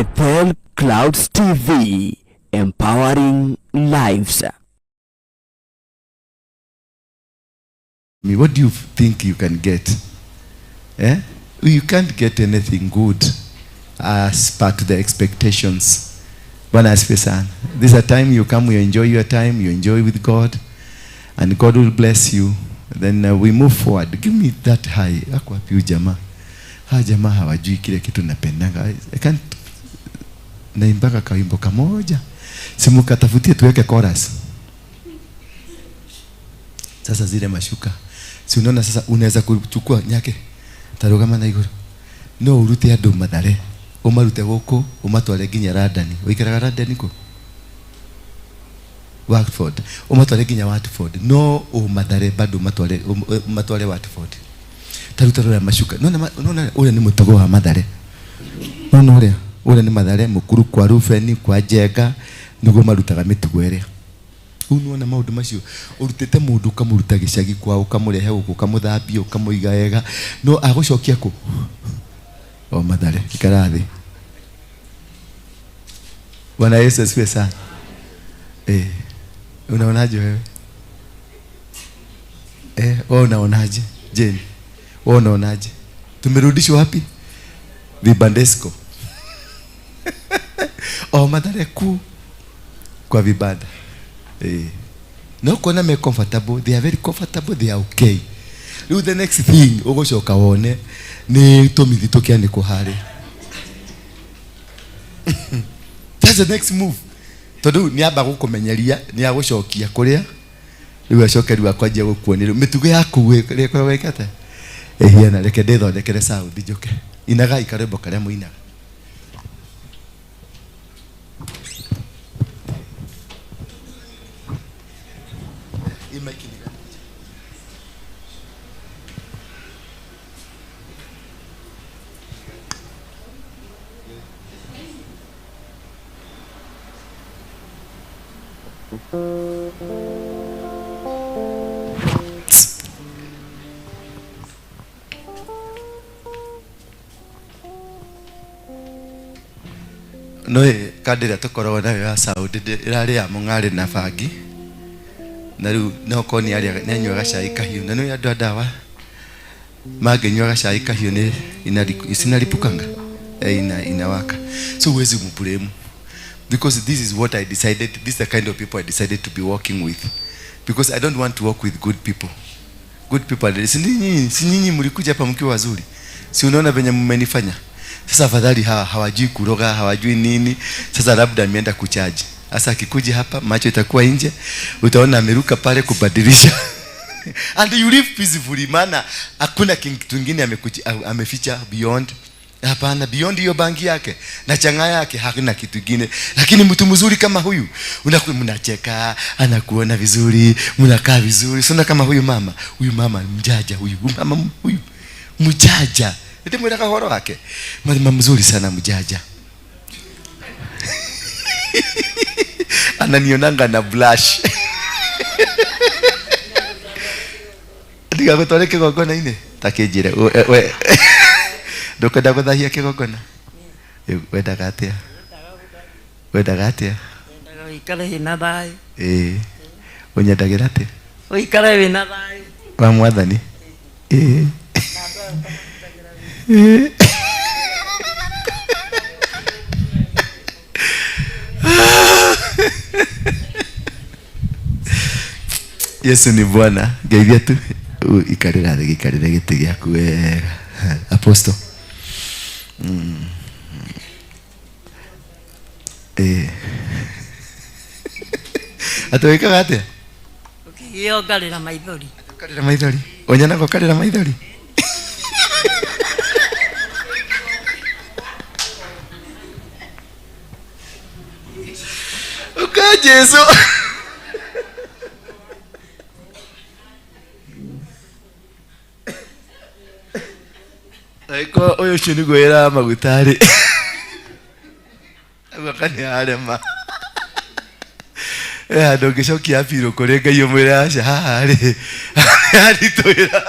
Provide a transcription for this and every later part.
Bethel Clouds TV, empowering lives. Me, what do you think you can get? Eh? You can't get anything good as per to the expectations. Bwana asifiwe sana. This is a time you come, you enjoy your time, you enjoy with God, and God will bless you. Then we move forward. Give me that high. Ako wapi huyu jamaa? Hawa jamaa hawajui kile kitu napendanga. I can't naimbaka kawimbo kamoja. Simukatafutie tuweke chorus. Sasa zile mashuka. Si unaona sasa unaweza kuchukua nyake tarugama na iguru. No urute andu Mathare, umarute guku, umatware nginya London. Uikaraga London ku? Watford. Umatware nginya Watford. No umathare bado umatware umatware Watford. Taruta rora mashuka. Nona nona ule ni mutugo wa Mathare. Nona uria uria ni Mathare mukuru kwa Rufeni kwa Njenga niguo marutaga mitugo ĩrĩa. Rĩu nĩwona maũndũ macio ũrutĩte mũndũ ũkamũruta gĩcagi kwao ũkamũrehe gũkũ ũkamũthambia ũkamũiga wega no agũcokia kũ o Mathare. Ikara thĩ. Bwana Yesu asifiwe sana. Eh, unaonaje wewe? Eh, wewe unaonaje Jane? Wewe unaonaje? Tumerudishwa wapi? Vibandesco. O Mathare ku kwa vibanda. Eh. No kuona me comfortable, they are very comfortable, they are okay. Rĩu the next thing ũgũcoka wone nĩ tũmithi tũkĩanĩkwo harĩa. That's the next move. Tondũ nĩ amba gũkũmenyeria, nĩ agũcokia kũrĩa rĩu acoke rĩu akwanjia gũkuonia rĩu mĩtugo yaku ĩrĩa ĩkoragwo ĩkĩte ĩhiana. Reke ndĩthondekere sound njũke. Inagai karwĩmbo karĩa mũinaga. Hii mic ni gani? No kandi ĩrĩa tũkoragwo nayo ya sound ĩrarĩ ya mũng'arĩ na bangi na rĩu no korwo nĩ anyuaga cai kahiũ na nĩ andũ a ndawa mangĩnyua gacai kahiũ nĩ inalipukanga inawaka, so huwezi mblame because this is what I decided, this is the kind of people I decided to be working with because I don't want to work with good people. Good people, si nyinyi mlikuja hapa mkiwa wazuri, si unaona venye mmenifanya sasa. Afadhali hawa hawajui kuroga, hawajui nini. Sasa labda ameenda kuchaji. Sasa akikuja hapa macho itakuwa nje, utaona ameruka pale kubadilisha. And you live peacefully, maana hakuna kitu kingine ameficha beyond. Hapana, beyond hiyo bangi yake na chang'aa yake hakuna kitu kingine. Lakini mtu mzuri kama huyu, unakuwa mnacheka, anakuona vizuri, mnakaa vizuri. Sio kama huyu mama, huyu mama mjaja, huyu mama huyu mjaja. Ndimwiraga horo wake. Mama mzuri sana mjaja. Ananionanga na blush. Ndigagũtware kĩgongona-inĩ ta kĩnjĩre we ndũkwenda gũthahia kĩgongona? Wendaga atĩa? Wendaga atĩa? Wendaga ũikare wĩna thayũ. Ĩĩ. Ũnyendagĩra atĩa? Ũikare wĩna thayũ. Wa Mwathani? Ĩĩ. Yesu ni Bwana. Ngeithia tu ikarĩra thĩ, gĩikarĩre gĩtĩ gĩaku wega. Apostle. Atĩ wĩkaga atĩa? Ũkĩgĩo ngarĩra maithori. Ũkarĩra maithori. Ũnyonaga ũkarĩra maithori? Ũka Jesu. Angĩkorwo ũyũ ũcio nĩguo wĩra wa maguta rĩ, aguoka nĩ arema. Handũ ũngĩcokia appeal kũrĩ Ngai ũmwĩre aca haha rĩ, haritũhĩra.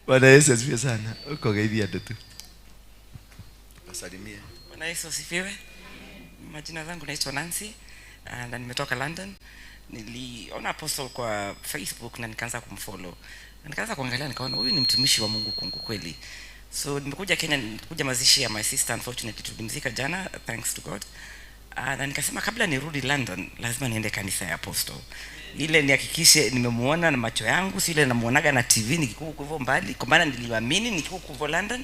Bwana Yesu asifiwe sana. Ũkogeithia andũ tu. Wasalimie. Bwana Yesu asifiwe. Majina zangu naitwa Nancy na nimetoka London. Niliona Apostle kwa Facebook na nikaanza kumfollow. Na nikaanza kuangalia, nikaona huyu ni mtumishi wa Mungu kwangu kweli. So nimekuja Kenya, nimekuja mazishi ya my sister, unfortunately tulimzika jana, thanks to God. Na nikasema kabla nirudi London lazima niende kanisa ya Apostle. Ile nihakikishe nimemuona na macho yangu, si ile namuonaga na TV nikikuwa huko hivyo mbali, kwa maana niliamini nikiwa huko hivyo London.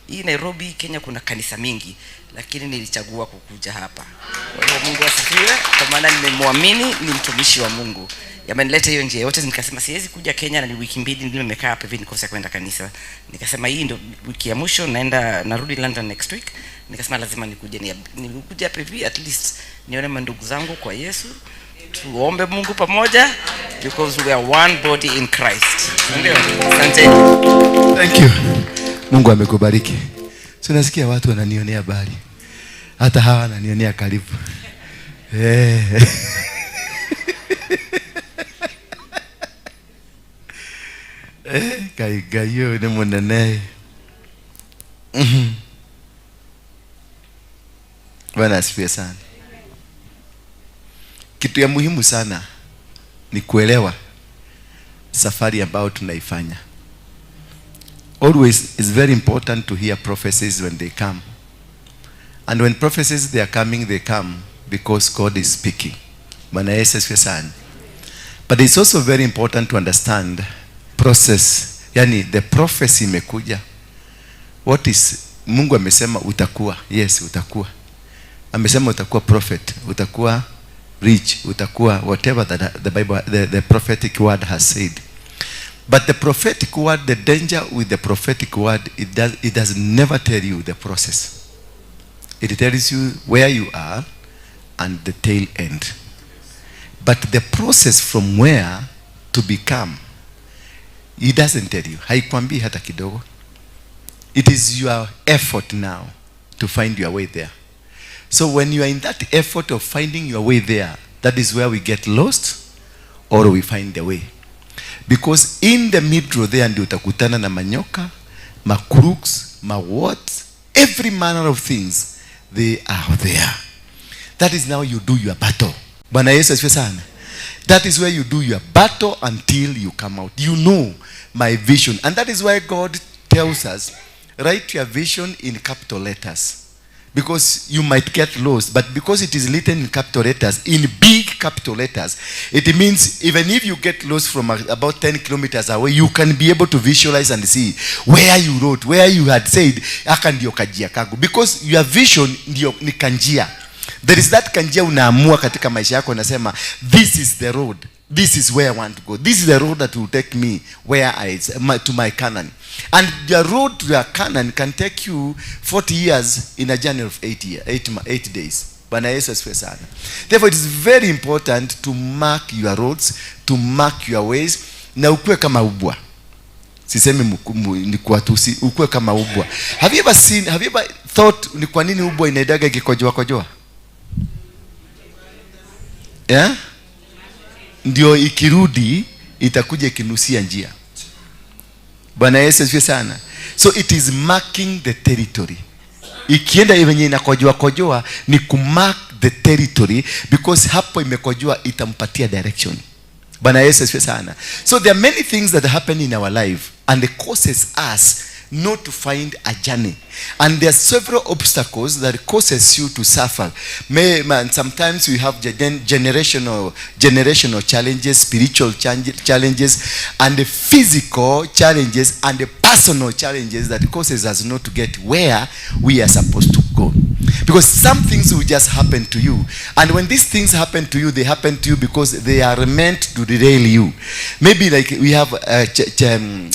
Hii Nairobi Kenya kuna kanisa mingi, lakini nilichagua kukuja hapa. Kwa hiyo Mungu asifiwe, kwa maana nimemwamini ni mtumishi wa Mungu. Yamenileta hiyo njia yote, nikasema siwezi kuja Kenya na ni wiki 2 ndio nimekaa hapa hivi nikose kwenda kanisa. Nikasema hii ndio wiki ya mwisho, naenda narudi London next week. Nikasema lazima nikuje, nikuje hapa hivi at least nione mandugu zangu kwa Yesu. Tuombe Mungu pamoja because we are one body in Christ. Ndio. Asante. Thank you. Mungu amekubariki. Si unasikia watu wananionea bali. Hata hawa wananionea karibu. Kai gayo ni munene. Bwana asifiwe sana. Kitu ya muhimu sana ni kuelewa safari ambayo tunaifanya. Always it's very important to hear prophecies when they come. And when prophecies they are coming, they come because God is speaking. Bwana Yesu asifiwe sana. But it's also very important to understand process. Yani the prophecy imekuja. What is Mungu amesema utakuwa? Yes, utakuwa. Amesema utakuwa prophet, utakuwa rich, utakuwa whatever that the Bible, the prophetic word has said. But the prophetic word, the danger with the prophetic word, it does never tell you the process. It tells you where you are and the tail end. But the process from where to become, it doesn't tell you. Haikwambii hata kidogo. It is your effort now to find your way there. So when you are in that effort of finding your way there, that is where we get lost or we find the way. Because in the middle there ndio utakutana na manyoka, makrooks, ma what, every manner of things, they are there. That is now you do your battle. Bwana Yesu asifiwe sana. That is where you do your battle until you come out. You know my vision. And that is why God tells us, write your vision in capital letters. Because you might get lost, but because it is written in capital letters, in big capital letters, it means even if you get lost from about 10 kilometers away, you can be able to visualize and see where you wrote, where you had said, aka ndio kajia kangu. Because your vision ndio ni kanjia. There is that kanjia unaamua katika maisha yako, unasema, this is the road. This is where I want to go. This is the road that will take me to my Canaan. And the road to your Canaan can take you 40 years in a journey of 8 days. Bwana Yesu asifiwe sana. Therefore, it is very important to mark your roads, to mark your ways. Na ukue kama ubwa. Sisemi ni kuwatusi, ukue kama ubwa. Have you ever seen, have you ever thought ni kwa nini ubwa inaidaga ikikojoa kojoa? Yeah? Ndio ikirudi itakuja ikinusia njia. Bwana Yesu asifiwe sana. So it is marking the territory. Ikienda yenye inakojoa kojoa ni kumark the territory, because hapo imekojoa itampatia direction. Bwana Yesu asifiwe sana. So there are many things that happen in our life and it causes us not to find a journey. And there are several obstacles that causes you to suffer. Sometimes we have generational challenges, spiritual challenges, and the physical challenges, and the personal challenges that causes us not to get where we are supposed to go. Because some things will just happen to you. And when these things happen to you, they happen to you because they are meant to derail you. Maybe like we have a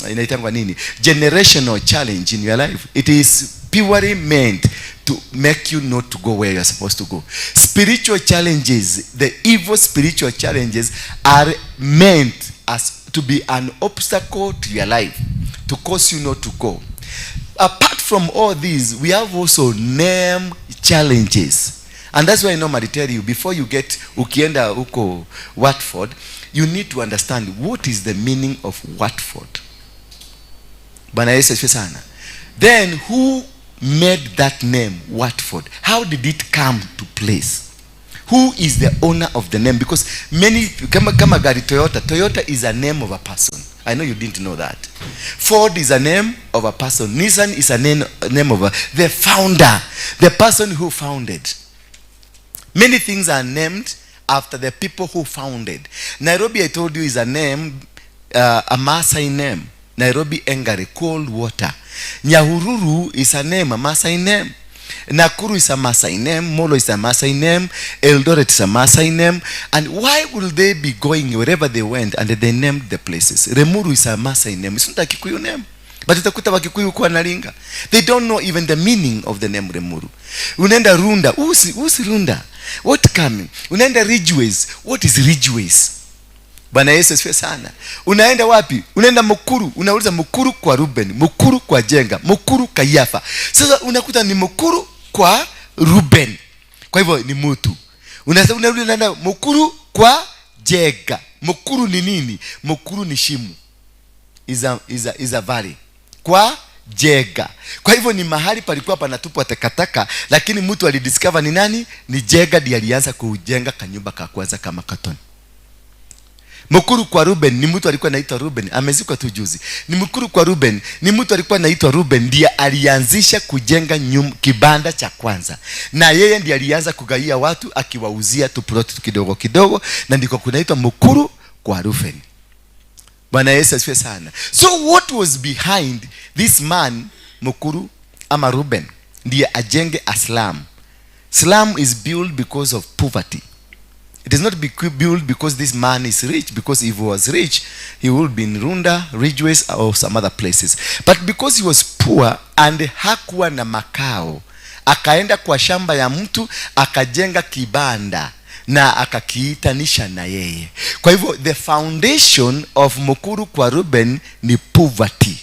inaitangwa nini? Generational challenge in your life. It is purely meant to make you not to go where you are supposed to go. Spiritual challenges, the evil spiritual challenges are meant as to be an obstacle to your life, to cause you not to go. Apart from all these, we have also name challenges. And that's why I normally tell you, before you get ukienda huko Watford, you need to understand what is the meaning of Watford. Bwana Yesu asifiwe sana. Then who made that name Watford? How did it come to place? Who is the owner of the name? Because many, kama gari Toyota, Toyota is a name of a person. I know you didn't know that. Ford is a name of a person. Nissan is a name of the founder, the person who founded. Many things are named after the people who founded. Nairobi, I told you, is a name, a Maasai name. Nairobi Engare, cold water. Nyahururu is a name, a Maasai name. Nakuru is a Maasai name. Molo is a Maasai name. Eldoret is a Maasai name. And why will they be going wherever they went and they named the places? Remuru is a Maasai name. It's not a Kikuyu name. But utakuta Wakikuyu kwa nalinga. They don't know even the meaning of the name Remuru. Unaenda Runda. Who's Runda? What coming? Unaenda Ridgeways. What is Ridgeways? Bwana Yesu asifiwe sana. Unaenda wapi? Unaenda Mukuru. Unauliza Mukuru kwa Ruben, Mukuru kwa Jenga, Mukuru Kayafa. Sasa unakuta ni Mukuru kwa Ruben. Kwa hivyo ni mtu. Unasema unaenda Mukuru kwa Jenga. Mukuru ni nini? Mukuru ni shimo. Is a valley. Kwa Jenga. Kwa hivyo ni mahali palikuwa panatupwa takataka, lakini mtu alidiscover ni nani? Ni Jenga ndiye alianza kujenga kanyumba ka kwanza kama katoni. Mukuru kwa Ruben ni mtu alikuwa anaitwa Ruben, amezikwa tu juzi. Ni Mukuru kwa Ruben, ni mtu alikuwa anaitwa Ruben ndiye alianzisha kujenga kibanda cha kwanza. Na yeye ndiye alianza kugaia watu akiwauzia tu plot kidogo kidogo, na ndiko kunaitwa Mukuru kwa Ruben. Bwana Yesu asifiwe sana. So what was behind this man Mukuru ama Ruben ndiye ajenge a slum? Slum is built because of poverty. It is not built because this man is rich, because if he was rich, he would be in Runda, Ridgeways, or some other places. But because he was poor and hakuwa na makao, akaenda kwa shamba ya mtu, akajenga kibanda na akakiitanisha na yeye. Kwa hivyo, the foundation of Mukuru kwa Ruben ni poverty.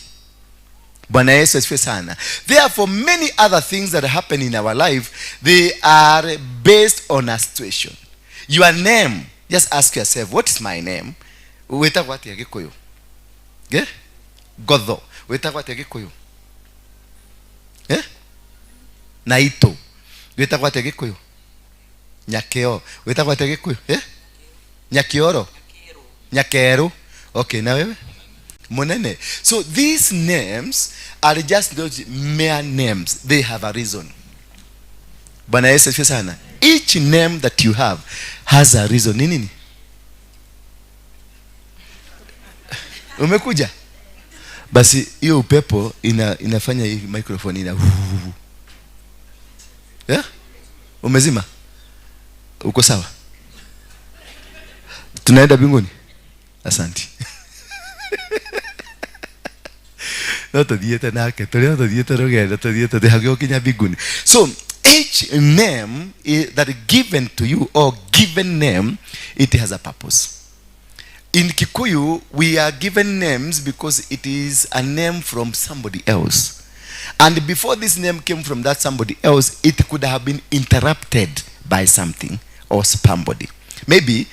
Bwana Yesu asifiwe sana. Therefore, many other things that happen in our life, they are based on a situation. Your name, just ask yourself, what is my name? Wetagwo atia Gikuyu? Ge? Gotho. Wetagwo atia Gikuyu? Eh? Naito. Wetagwo atia Gikuyu? Nyakeo. Wetagwo atia Gikuyu? Eh? Nyakioro. Nyakero. Okay, na wewe? Munene. So these names are just those mere names. They have a reason. Bwana Yesu asifiwe sana. Each name that you have has a reason. Ni nini? Umekuja? Basi hiyo upepo inafanya hii microphone ina. Yeah? Umezima? Uko sawa? Tunaenda mbinguni? Asante. No tuthiete nake, turi no tuthiete rugendo, tuthiete tuhagĩkinya mbinguni. So each name that is given to you or given name, it has a purpose. In Kikuyu, we are given names because it is a name from somebody else. And before this name came from that somebody else, it could have been interrupted by something or somebody. Maybe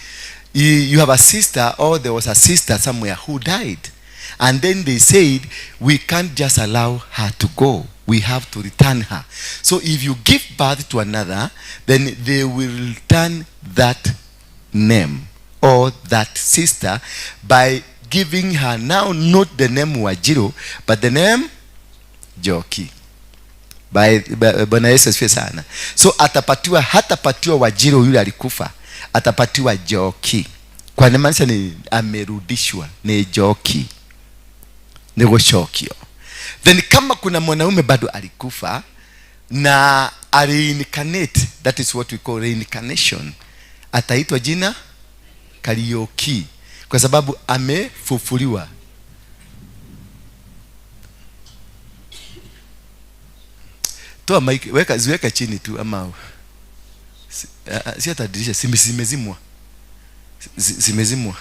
you have a sister, or there was a sister somewhere who died. And then they said, we can't just allow her to go. We have to return her. So if you give birth to another, then they will return that name or that sister by giving her now not the name Wajiro, but the name Joki. By Bwana Yesu asifiwe sana. So atapatiwa, hatapatiwa Wajiro yule alikufa, atapatiwa Joki. Kwa maanisha ni amerudishwa, ni Joki. Ni gochokio. Then kama kuna mwanaume bado alikufa na reincarnate, that is what we call reincarnation, ataitwa jina Karioki kwa sababu amefufuliwa. Toa mic, weka, ziweka chini tu ama si hata dirisha, zimezimwa. Zimezimwa.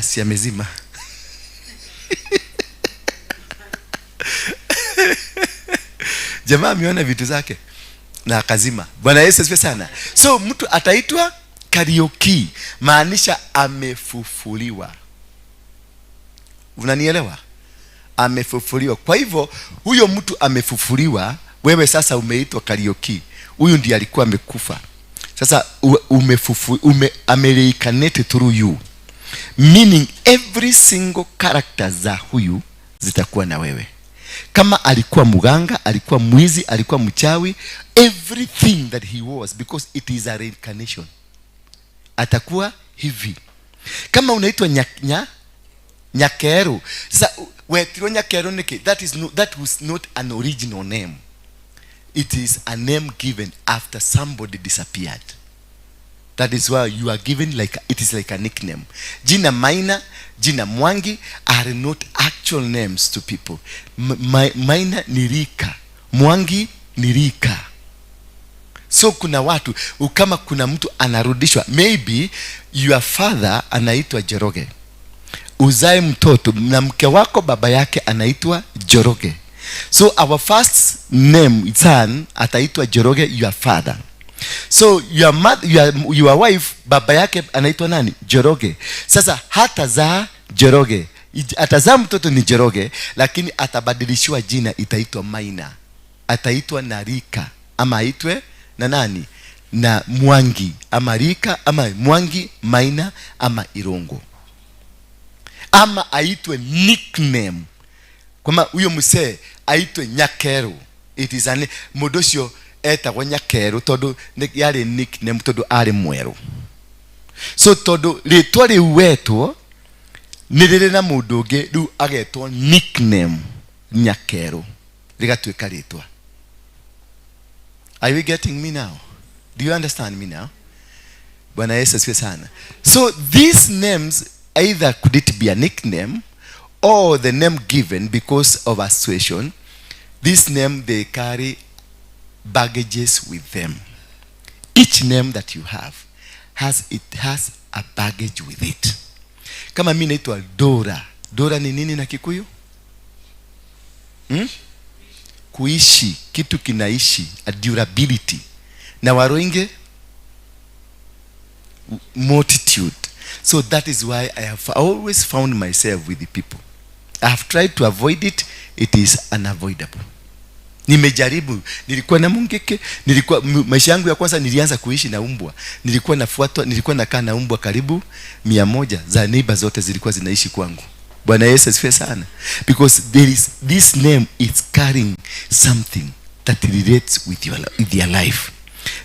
Si amezima. Jamaa ameona vitu zake na akazima. Bwana Yesu asifiwe sana. So mtu ataitwa Karioki, maanisha amefufuliwa. Unanielewa? Amefufuliwa. Kwa hivyo huyo mtu amefufuliwa, wewe sasa umeitwa Kariuki. Huyu ndiye alikuwa amekufa. Sasa amereincarnate through you. Meaning every single character za huyu zitakuwa na wewe. Kama alikuwa muganga, alikuwa mwizi, alikuwa mchawi, everything that he was, because it is a reincarnation, atakuwa hivi. Kama unaitwa Nyakeru, sasa wetirwo Nyakeru niki? That is no, that was not an original name. It is a name given after somebody disappeared. That is why you are given, like, it is like a nickname. Jina Maina, jina Mwangi are not actual names to people. Maina ni rika, Mwangi ni rika. So kuna watu, kama kuna mtu anarudishwa, maybe your father anaitwa Njoroge, uzae mtoto na mke wako baba yake anaitwa Njoroge. So our first name son ataitwa Njoroge, your father. So your mother, your wife baba yake anaitwa nani? Njoroge. Sasa hatazaa Njoroge, atazaa mtoto ni Njoroge, lakini atabadilishiwa jina, itaitwa Maina, ataitwa Narika, ama aitwe na nani? Na Mwangi, ama Rika, ama Mwangi, Maina, ama Irongo, ama aitwe nickname, kwamba huyo msee aitwe Nyakeru. It is an mundu ucio etagwo Nyakeru tondu yarĩ nickname, tondu arĩ mwerũ. So tondu rĩtwa rĩu wetwo nĩ rĩrĩ na mũndũ ũngĩ, rĩu agetwo nickname Nyakeru, rĩgatuĩka rĩtwa. Are you getting me now? Do you understand me now? Bwana Yesu asifiwe sana. So these names, either could it be a nickname or the name given because of a situation. This name, they carry baggages with them. Each name that you have has a baggage with it. Kama mimi naitwa Dora. Dora ni nini na Kikuyu? Kuishi, kitu kinaishi, a durability. Na Waruinge, multitude. So that is why I have always found myself with the people. I have tried to avoid it, it is unavoidable. Nimejaribu, nilikuwa na Mungeke, nilikuwa maisha yangu ya kwanza nilianza kuishi na umbwa. Nilikuwa nafuatwa, nilikuwa nakaa na umbwa karibu 100 za neighbor, zote zilikuwa zinaishi kwangu. Bwana Yesu asifiwe sana. Because there is this name is carrying something that relates with your life.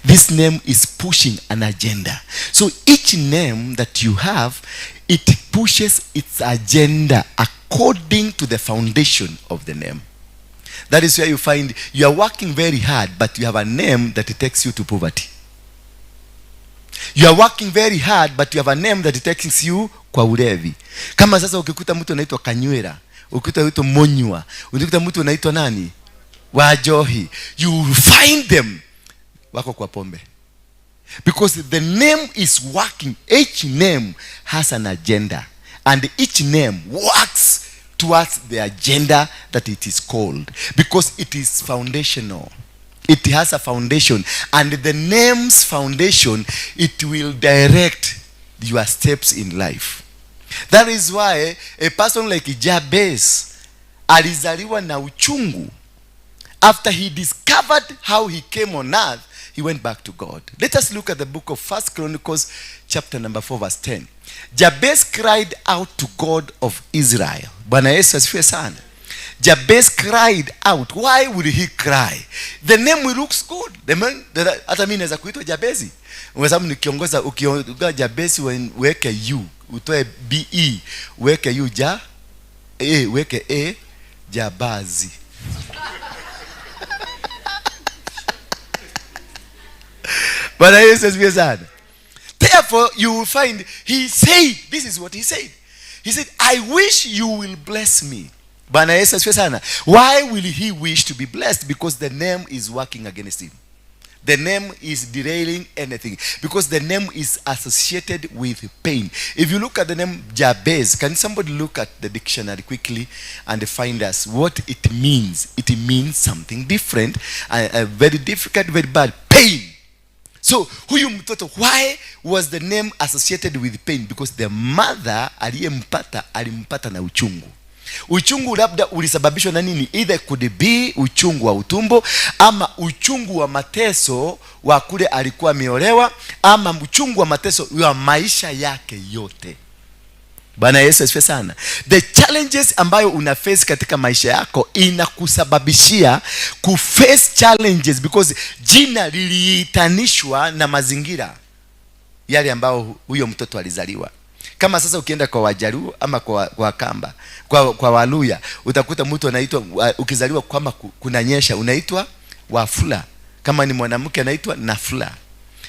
This name is pushing an agenda. So each name that you have, it pushes its agenda according to the foundation of the name. That is where you find you are working very hard, but you have a name that takes you to poverty. You are working very hard, but you have a name that takes you kwa ulevi. Kama sasa ukikuta mtu anaitwa Kanywera, ukikuta mtu Monywa, ukikuta mtu anaitwa nani? Wajohi, you will find them wako kwa pombe. Because the name is working. Each name has an agenda. And each name works towards the agenda that it is called. Because it is foundational. It has a foundation. And the name's foundation, it will direct your steps in life. That is why a person like Jabez alizaliwa na uchungu. After he discovered how he came on earth, he went back to God. Let us look at the book of 1 Chronicles chapter number 4 verse 10. Jabez cried out to God of Israel. Bwana Yesu asifiwe sana. Jabez cried out. Why would he cry? The name looks good. The man, hata mimi naweza kuitwa Jabezi. Kwa sababu nikiongoza, ukiongoza Jabezi, weke U, utoe BE, weke U ja A, weke A Jabazi. Bwana Yesu asifiwe sana. Therefore, you will find he said, this is what he said. He said, I wish you will bless me. Bwana Yesu asifiwe sana. Why will he wish to be blessed? Because the name is working against him. The name is derailing anything. Because the name is associated with pain. If you look at the name Jabez, can somebody look at the dictionary quickly and find us what it means? It means something different, very difficult, very bad. Pain. So, huyu mtoto, why was the name associated with pain? Because the mother aliyempata, alimpata na uchungu. Uchungu labda ulisababishwa na nini? Either could be uchungu wa utumbo, ama uchungu wa mateso wa kule alikuwa ameolewa, ama uchungu wa mateso wa maisha yake yote. Bwana Yesu asifiwe sana. The challenges ambayo una face katika maisha yako inakusababishia kuface challenges because jina liliitanishwa na mazingira yale ambayo huyo mtoto alizaliwa. Kama sasa ukienda kwa Wajaluo ama kwa Kamba, kwa Waluya, utakuta mtu anaitwa, ukizaliwa kwamba kunanyesha unaitwa Wafula. Kama ni mwanamke anaitwa Nafula.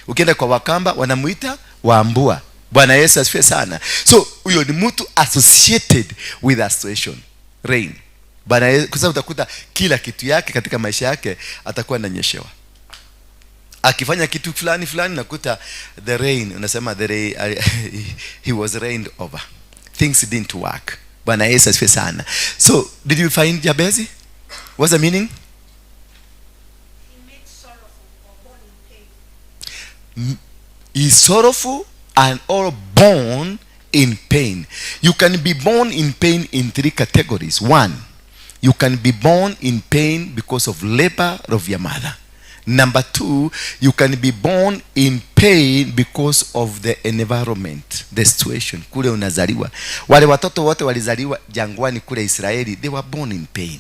Ukienda kwa Wakamba wanamuita Wambua. Bwana Yesu asifiwe sana. So huyo ni mtu associated with a situation, rain. Bwana Yesu, kwa sababu utakuta kila kitu yake katika maisha yake atakuwa ananyeshewa. Akifanya kitu fulani fulani nakuta the rain, unasema the rain, he was rained over. Things didn't work. Bwana Yesu asifiwe sana. So did you find Jabezi? What's the meaning? He made sorrowful or born in pain. Is sorrowful and all born in pain. You can be born in pain in three categories. One, you can be born in pain because of labor of your mother. Number two, you can be born in pain because of the environment, the situation. Kule unazaliwa. Wale watoto wote walizaliwa jangwani kule Israeli, they were born in pain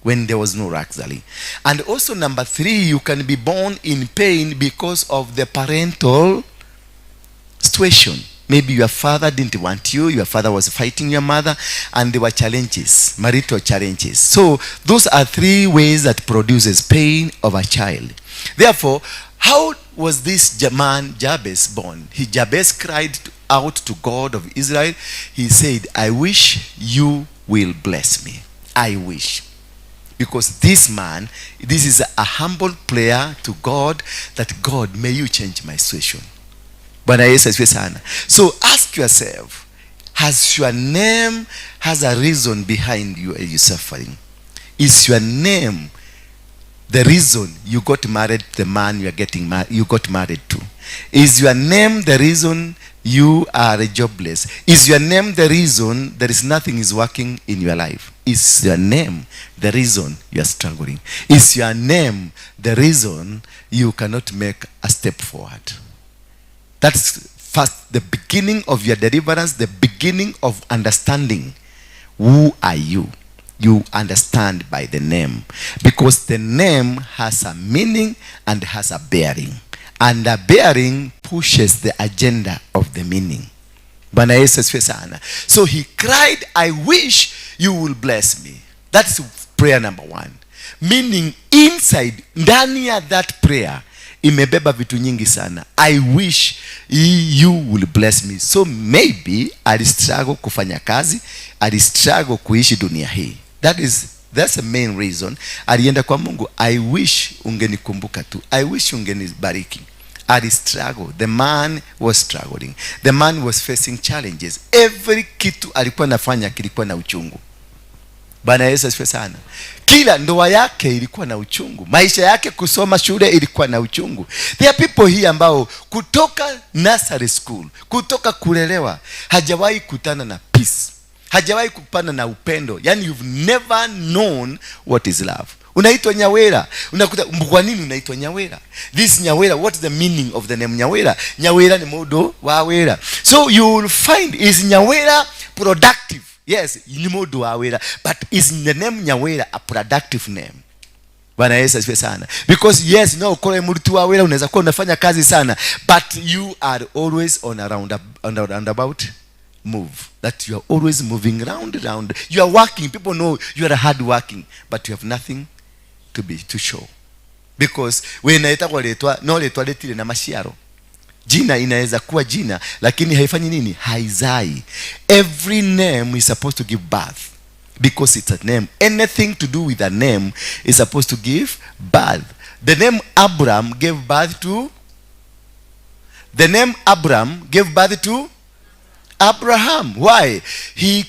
when there was no luxury. And also number three, you can be born in pain because of the parental situation. Maybe your father didn't want you, your father was fighting your mother, and there were challenges, marital challenges. So those are three ways that produces pain of a child. Therefore, how was this man Jabez born? Jabez cried out to God of Israel. He said, I wish you will bless me. I wish. Because this man, this is a humble prayer to God, that God, may you change my situation. Bwana Yesu asifiwe sana. So ask yourself, has your name has a reason behind you, you suffering? Is your name the reason you got married to the man you are getting you got married to? Is your name the reason you are jobless? Is your name the reason there is nothing is working in your life? Is your name the reason you are struggling? Is your name the reason you cannot make a step forward? That's first the beginning of your deliverance, the beginning of understanding. Who are you? You understand by the name, because the name has a meaning and has a bearing, and the bearing pushes the agenda of the meaning. Bwana Yesu asifiwe sana. So he cried, I wish you will bless me. That's prayer number one. Meaning inside, ndani ya that prayer imebeba vitu nyingi sana. I wish you will bless me. So maybe alistruggle kufanya kazi, alistruggle kuishi dunia hii. That's the main reason alienda kwa Mungu. I wish ungenikumbuka tu, I wish ungenibariki. Alistruggle. The man was struggling. The man was facing challenges. Every kitu alikuwa anafanya kilikuwa na uchungu. Bwana Yesu asifiwe sana. Kila ndoa yake ilikuwa na uchungu. Maisha yake kusoma shule ilikuwa na uchungu. There are people here ambao kutoka nursery school, kutoka kulelewa, hajawahi kutana na peace. Hajawahi kupana na upendo. Yani you've never known what is love. Unaitwa Nyawera. Unakuta kwa nini unaitwa Nyawera? This Nyawera, what is the meaning of the name Nyawera? Nyawera ni mundu wa wira. So you will find, is Nyawera productive? Yes, ni mundu wa wira. But is the name Nyawera a productive name? Bwana Yesu asifiwe sana. Because yes, no, ukore muruti wa wira, unaweza kuwa unafanya kazi sana, but you are always on a round, on a roundabout move. That you are always moving round, round. You are working. People know you are hard working, but you have nothing to show. Because wena etagwo ritwa, no ritwa ritire na maciaro. Jina inaweza kuwa jina, lakini haifanyi nini? Haizai. Every name is supposed to give birth, because it's a name. Anything to do with a name is supposed to give birth. The name Abraham gave birth to, the name Abraham gave birth to Abraham. Why? He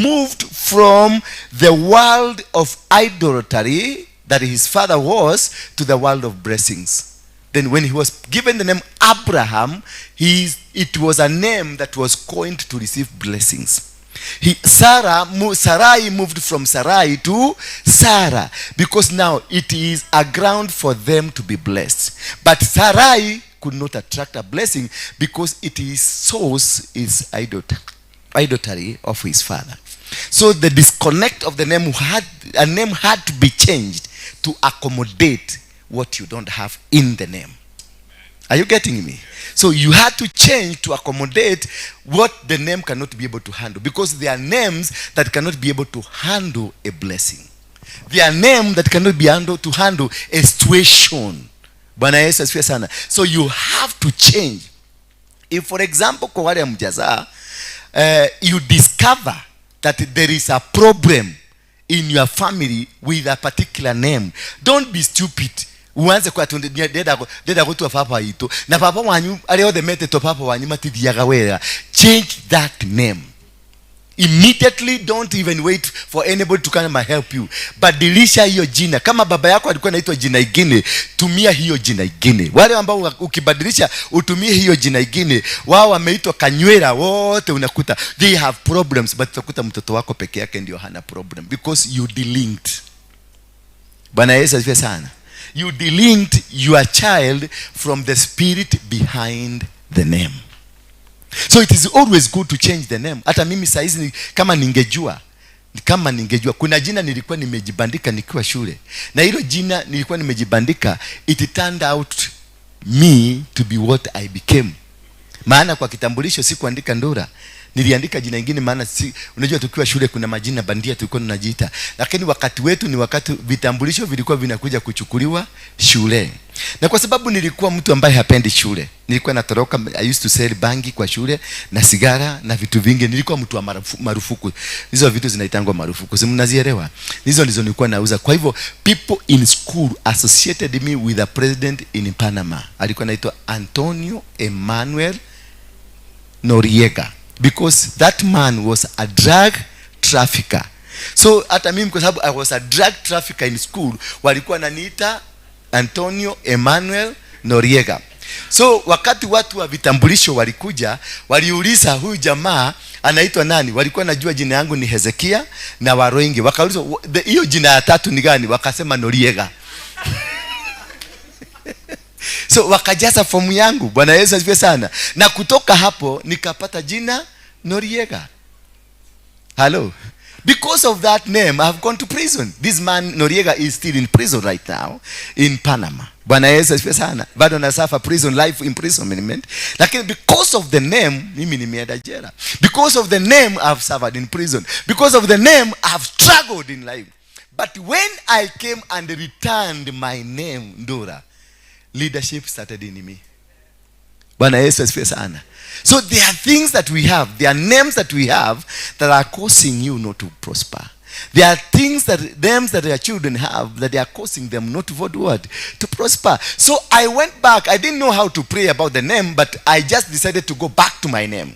moved from the world of idolatry that his father was to the world of blessings. Then when he was given the name Abraham, it was a name that was coined to receive blessings. Sarai moved from Sarai to Sarah because now it is a ground for them to be blessed. But Sarai could not attract a blessing because it is source is idolatry of his father. So the disconnect of the name had, a name had to be changed to accommodate what you don't have in the name. Are you getting me? So you had to change to accommodate what the name cannot be able to handle, because there are names that cannot be able to handle a blessing. There are names that cannot be handled to handle a situation. Bwana Yesu asifiwe sana. So you have to change. If, for example, kwa wale hamjazaa, you discover that there is a problem in your family with a particular name, don't be stupid. Uanze kwa tunde ndenda gutua papa itu na papa wanyu aria othe metetwo papa wanyu matithiaga wega. Change that name immediately. Don't even wait for anybody to come and help you. Badilisha hiyo jina. Kama baba yako alikuwa anaitwa jina ingine, tumia hiyo jina ingine. Wale ambao ukibadilisha utumie hiyo jina ingine, wao wameitwa Kanywera wote, unakuta they have problems, but utakuta mtoto wako peke yake ndio hana problem because you delinked. Bwana Yesu asifiwe sana. You delinked your child from the spirit behind the name. So it is always good to change the name. Hata mimi saizi kama ningejua kuna jina nilikuwa nimejibandika nikiwa shule, na hilo jina nilikuwa nimejibandika, it turned out me to be what I became. Maana kwa kitambulisho sikuandika Ndura, niliandika jina ingine, maana si, unajua tukiwa shule kuna majina bandia tulikuwa tunajiita, lakini wakati wetu ni wakati vitambulisho vilikuwa vinakuja kuchukuliwa shule, na kwa sababu nilikuwa mtu ambaye hapendi shule, nilikuwa natoroka. I used to sell bangi kwa shule na sigara na vitu vingi. Nilikuwa mtu wa marufuku. Hizo vitu zinaitangwa marufuku, si mnazielewa? Hizo ndizo nilikuwa nauza. Kwa hivyo people in school associated me with a president in Panama, alikuwa anaitwa Antonio Emmanuel Noriega, because that man was a drug trafficker. So hata mimi, kwa sababu I was a drug trafficker in school, walikuwa wananiita Antonio Emmanuel Noriega. So wakati watu wa vitambulisho walikuja, waliuliza huyu jamaa anaitwa nani? Walikuwa najua jina yangu ni Hezekia na Waroingi. Wakauliza, "Hiyo jina ya tatu ni gani?" Wakasema Noriega. So wakajaza fomu yangu. Bwana Yesu asifiwe sana. Na kutoka hapo nikapata jina Noriega. Hello. Because of that name, I've gone to prison. This man Noriega is still in prison right now in Panama. Bwana Yesu asifiwe sana. Bado nasuffer prison life imprisonment. Lakini because of the name, mimi nimeenda jela. Because of the name, I've suffered in prison. Because of the name, I've struggled in life. But when I came and returned my name, Ndura, leadership started in me. Bwana Yesu asifiwe sana. So there are things that we have, there are names that we have that are causing you not to prosper. There are things that names that their children have that they are causing them not to vote what? To prosper. So I went back. I didn't know how to pray about the name, but I just decided to go back to my name.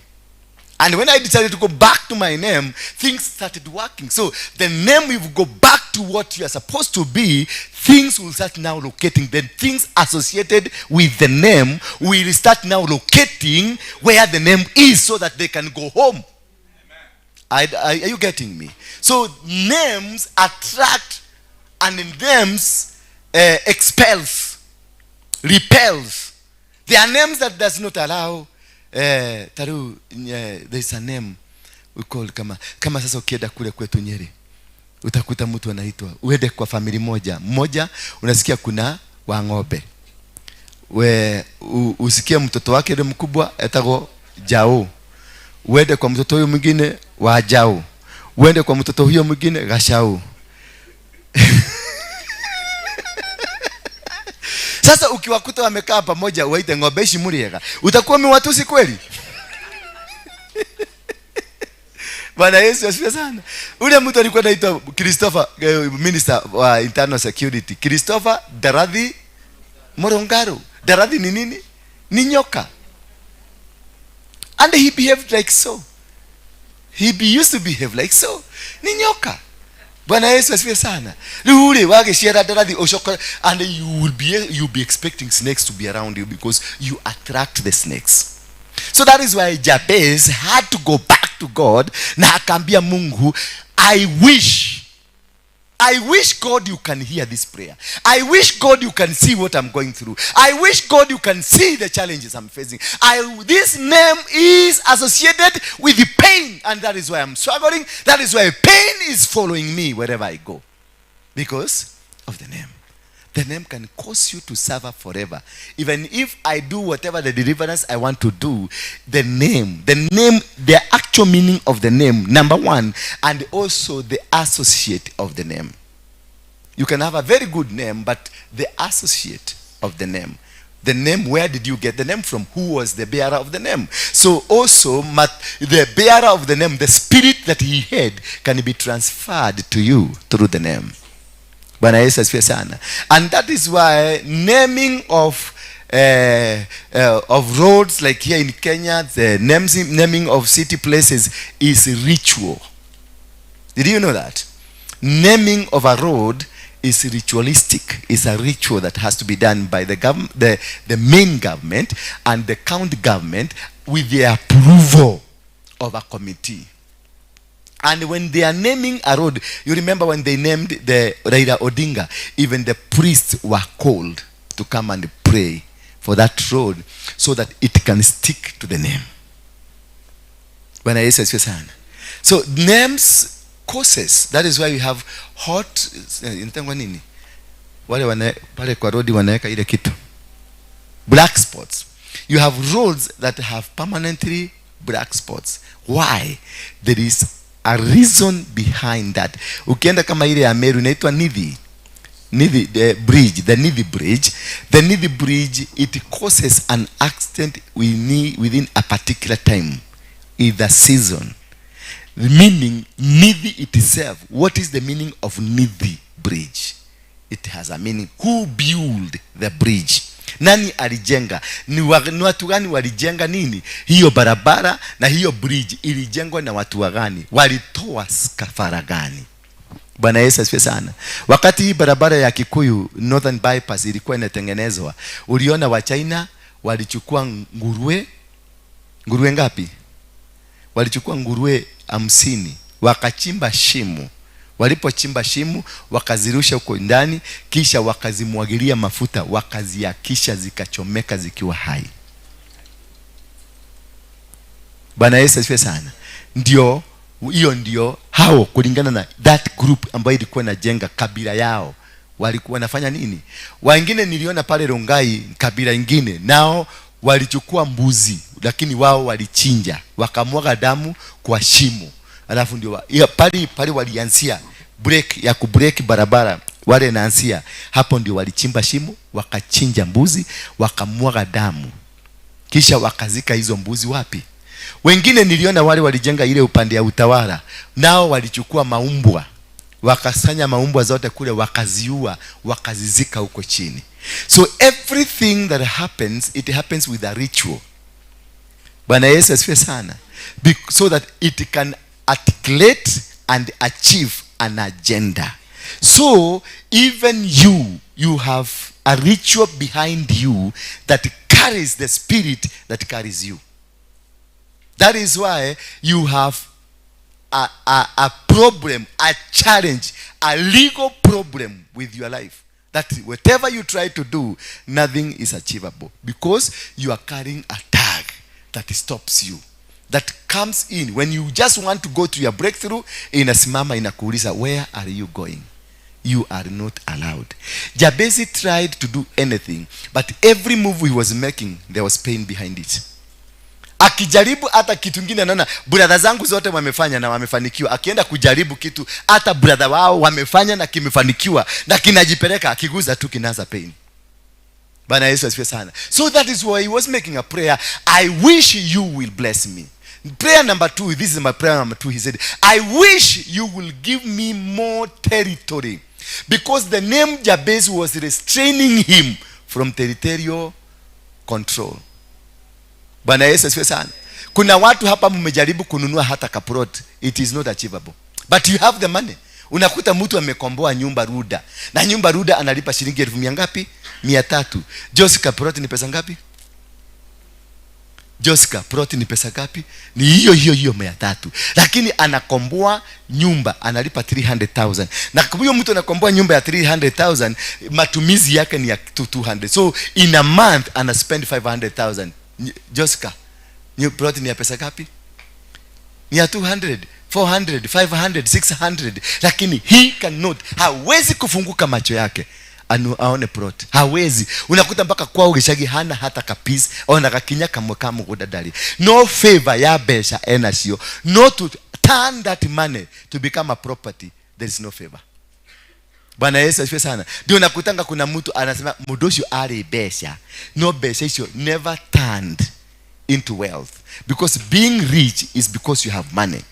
And when I decided to go back to my name, things started working. So the name will go back to what you are supposed to be, things will start now locating. Then things associated with the name will start now locating where the name is so that they can go home. Are you getting me? So names attract and names expels, repels. There are names that does not allow taru there is a name we call, kama sasa ukienda kule kwetu Nyeri, utakuta mtu anaitwa, uende kwa family moja mmoja, unasikia kuna Wang'ombe, we usikie mtoto wake yule mkubwa etagwo Jao, uende kwa mtoto huyo mwingine wa Jao, uende kwa mtoto huyo mwingine Gashau. Sasa ukiwakuta wamekaa pamoja, waite, "Ng'ombe ici mũrĩega," utakuwa umewatusi kweli? Bwana Yesu asifiwe sana. Ule mtu alikuwa anaitwa Christopher, minister wa internal security, Christopher Darathi Murungaru. Darathi ni nini? Ni nyoka. And he behaved like so. He used to behave like so. Ni nyoka. Bwana Yesu asifiwe sana. Rĩu rĩ wagĩciara Ndarathi ũcoka, and you will be expecting snakes to be around you because you attract the snakes. So that is why Jabez had to go back. to God na akaambia Mungu, I wish God you can hear this prayer. I wish God you can see what I'm going through. I wish God you can see the challenges I'm facing. This name is associated with the pain, and that is why I'm struggling. That is why pain is following me wherever I go. Because of the name. The name can cause you to suffer forever. Even if I do whatever the deliverance I want to do, the name, the actual meaning of the name, number one, and also the associate of the name. You can have a very good name, but the associate of the name. The name, where did you get the name from? Who was the bearer of the name? So also, the bearer of the name, the spirit that he had, can be transferred to you through the name. Bwana Yesu asifiwe sana. And that is why naming of roads like here in Kenya, the naming of city places is ritual. Did you know that? Naming of a road is ritualistic. It's a ritual that has to be done by the main government and the county government with the approval of a committee. And when they are naming a road, you remember when they named the Raila Odinga, even the priests were called to come and pray for that road so that it can stick to the name. Bwana Yesu asifiwe sana. So names causes. That is why we have hot, inaitangwa nini? Wale wana pale kwa road wanaweka ile kitu. Black spots. You have roads that have permanently black spots. Why? There is a reason behind that. Ukienda kama ile ya Meru inaitwa Nithi. Nithi the bridge, the Nithi bridge. The Nithi bridge, it causes an accident within a particular time, in the season. The meaning, Nithi itself, what is the meaning of Nithi bridge? It has a meaning. Who built the bridge? Nani alijenga? Ni watu gani walijenga nini? Hiyo barabara na hiyo bridge ilijengwa na watu wa gani? Walitoa kafara gani? Bwana Yesu asifiwe sana. Wakati hii barabara ya Kikuyu Northern Bypass ilikuwa inatengenezwa, uliona wa China walichukua nguruwe, nguruwe ngapi? Walichukua nguruwe 50, wakachimba shimo. Walipochimba shimo, wakazirusha huko ndani, kisha wakazimwagilia mafuta, wakaziakisha zikachomeka zikiwa hai. Bwana Yesu asifiwe sana. Ndio hiyo, ndio hao kulingana na that group ambayo ilikuwa inajenga kabila yao walikuwa wanafanya nini? Wengine niliona pale Rongai, kabila ingine nao walichukua mbuzi, lakini wao walichinja wakamwaga damu kwa shimo, alafu ndio ya, pale pale walianzia break ya kubreak barabara wale naanzia hapo, ndio walichimba shimo wakachinja mbuzi wakamwaga damu, kisha wakazika hizo mbuzi wapi? Wengine niliona wale walijenga ile upande ya Utawala, nao walichukua maumbwa, wakasanya maumbwa zote kule, wakaziua, wakazizika huko chini. So everything that happens, it happens with a ritual. Bwana Yesu asifiwe sana. So that it can articulate and achieve an agenda. So even you, you have a ritual behind you that carries the spirit that carries you. That is why you have a problem, a challenge, a legal problem with your life. That whatever you try to do, nothing is achievable because you are carrying a tag that stops you. That comes in when you just want to go to your breakthrough, inasimama inakuuliza, "Where are you going? You are not allowed." Jabez tried to do anything, but every move he was making, there was pain behind it. Akijaribu hata kitu kingine, anaona brother zangu zote wamefanya na wamefanikiwa. Akienda kujaribu kitu, hata brother wao wamefanya na kimefanikiwa na kinajipeleka, akiguza tu kinaanza pain. Bwana Yesu asifiwe sana. So that is why he was making a prayer: "I wish you will bless me." Prayer number two, this is my prayer number two. He said, "I wish you will give me more territory," because the name Jabez was restraining him from territorial control. Bwana Yesu asifiwe sana. Kuna watu hapa mmejaribu kununua hata kaplot, it is not achievable, but you have the money. Unakuta mtu amekomboa nyumba Runda, na nyumba Runda analipa shilingi elfu mia ngapi? 300. Jose, kaplot ni pesa ngapi? Jessica, plot ni pesa ngapi? Ni hiyo hiyo hiyo 300. Lakini anakomboa nyumba, analipa 300,000. Na huyo mtu anakomboa nyumba ya 300,000, matumizi yake ni ya 200. So in a month ana spend 500,000. Jessica, new plot ni ya pesa ngapi? Ni ya 200, 400, 500, 600. Lakini he cannot, hawezi kufunguka macho yake aone plot. Hawezi. Unakuta mpaka kwao gicagi hana hata kapisi, ona gakinya kamwe ka mugunda ndari. No favor ya mbeca enacio. No to turn that money to become a property, there is no favor. Bwana Yesu asifiwe sana. Ndio nakutanga kuna mtu anasema mundu ucio ari mbeca, no mbeca icio never turned into wealth. Because being rich is because you have money.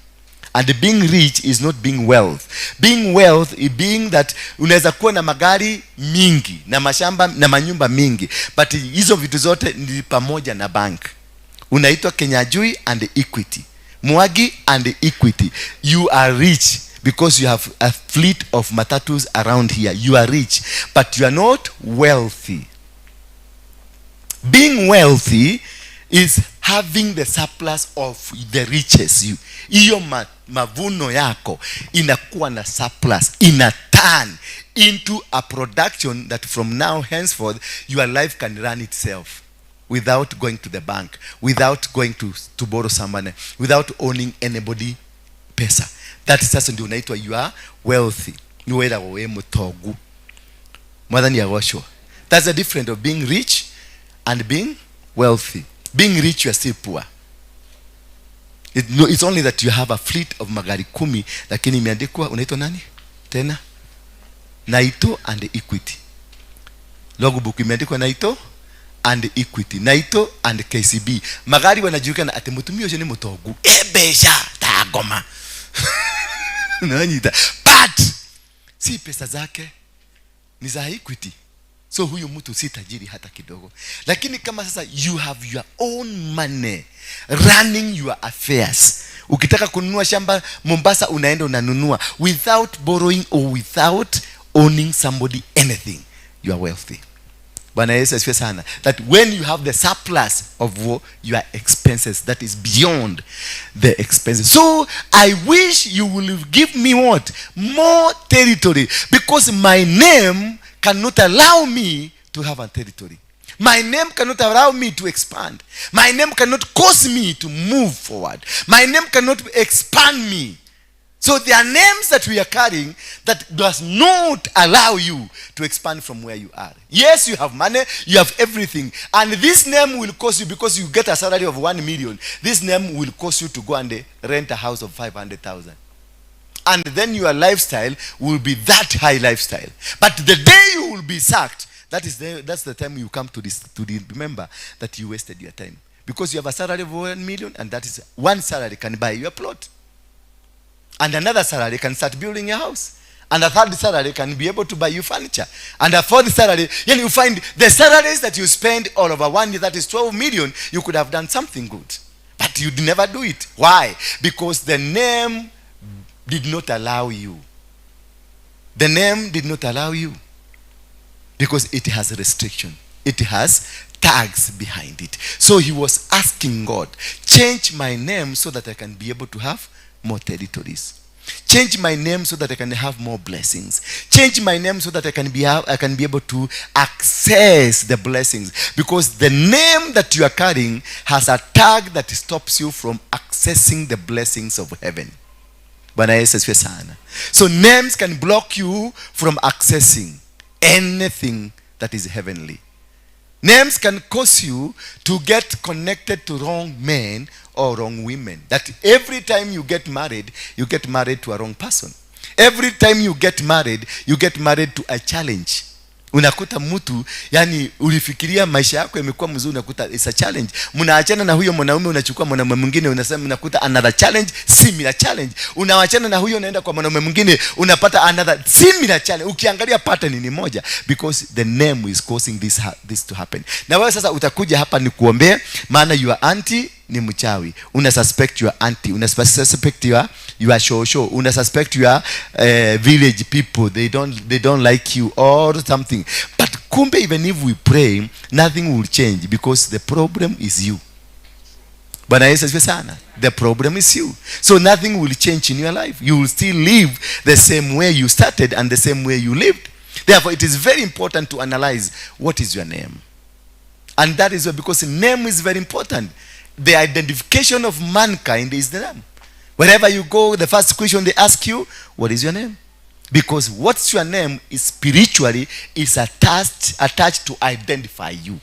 And being rich is not being wealth. Being wealth is being that unaweza kuwa na magari mingi na mashamba na manyumba mingi, but hizo vitu zote ni pamoja na bank. Unaitwa Kenyajui and Equity, Mwagi and Equity. You are rich because you have a fleet of matatus around here. You are rich, but you are not wealthy. Being wealthy is having the surplus of the riches. You, hiyo mavuno yako inakuwa na surplus, ina turn into a production that from now henceforth your life can run itself without going to the bank, without going to borrow some money, without owning anybody pesa. That sasa ndio unaitwa you are wealthy. Ni wĩragwo wĩ mũtongu. Mwathani agocwo. That's the difference of being rich and being wealthy. Being rich, you are still poor. No, it's only that you have a fleet of magari 10, lakini imeandikwa unaitwa nani tena? Naito and Equity. Logbook imeandikwa Naito and Equity, Naito and KCB. Magari wanajulikana ati mutumia ucio ni mutongu. E mbeca ta ngoma. Unanyita. But si pesa zake ni za Equity. So huyu mtu si tajiri hata kidogo. Lakini kama sasa you have your own money running your affairs. Ukitaka kununua shamba Mombasa unaenda unanunua without borrowing or without owning somebody anything. You are wealthy. Bwana Yesu asifiwe sana. That when you have the surplus of your expenses, that is beyond the expenses. So I wish you will give me what? More territory. Because my name cannot allow me to have a territory. My name cannot allow me to expand. My name cannot cause me to move forward. My name cannot expand me. So there are names that we are carrying that does not allow you to expand from where you are. Yes, you have money, you have everything. And this name will cost you, because you get a salary of 1 million. This name will cost you to go and rent a house of 500,000. And then your lifestyle will be that high lifestyle. But the day you will be sacked, that's the time you come to this, to remember that you wasted your time. Because you have a salary of 1 million, and that is one salary can buy you a plot. And another salary can start building a house. And a third salary can be able to buy you furniture. And a fourth salary, then you find the salaries that you spend all over 1 year, that is 12 million, you could have done something good. But you'd never do it. Why? Because the name did not allow you. The name did not allow you. Because it has a restriction. It has tags behind it. So he was asking God, change my name so that I can be able to have more territories. Change my name so that I can have more blessings. Change my name so that I can be able to access the blessings. Because the name that you are carrying has a tag that stops you from accessing the blessings of heaven. Bwana Yesu asifiwe sana. So names can block you from accessing anything that is heavenly. Names can cause you to get connected to wrong men or wrong women. That every time you get married, you get married to a wrong person. Every time you get married, you get married to a challenge. Unakuta mtu, yani ulifikiria maisha yako yamekuwa mzuri, unakuta it's a challenge. Mnaachana na huyo mwanaume, unachukua mwanaume mwingine, unasema unakuta another challenge, similar challenge. Unaachana na huyo, unaenda kwa mwanaume mwingine, unapata another similar challenge. Ukiangalia pattern ni moja, because the name is causing this to happen. Na wewe sasa utakuja hapa nikuombee, maana your auntie ni mchawi. Una suspect your auntie, una suspect your shosho, una suspect your village people, they don't like you or something. But kumbe, even if we pray, nothing will change, because the problem is you. Bwana Yesu asifiwe sana. The problem is you. So nothing will change in your life. You will still live the same way you started and the same way you lived. Therefore, it is very important to analyze what is your name. And that is why, because name is very important. The identification of mankind is the name. Wherever you go, the first question they ask you, what is your name? Because what's your name is spiritually is attached to identify you.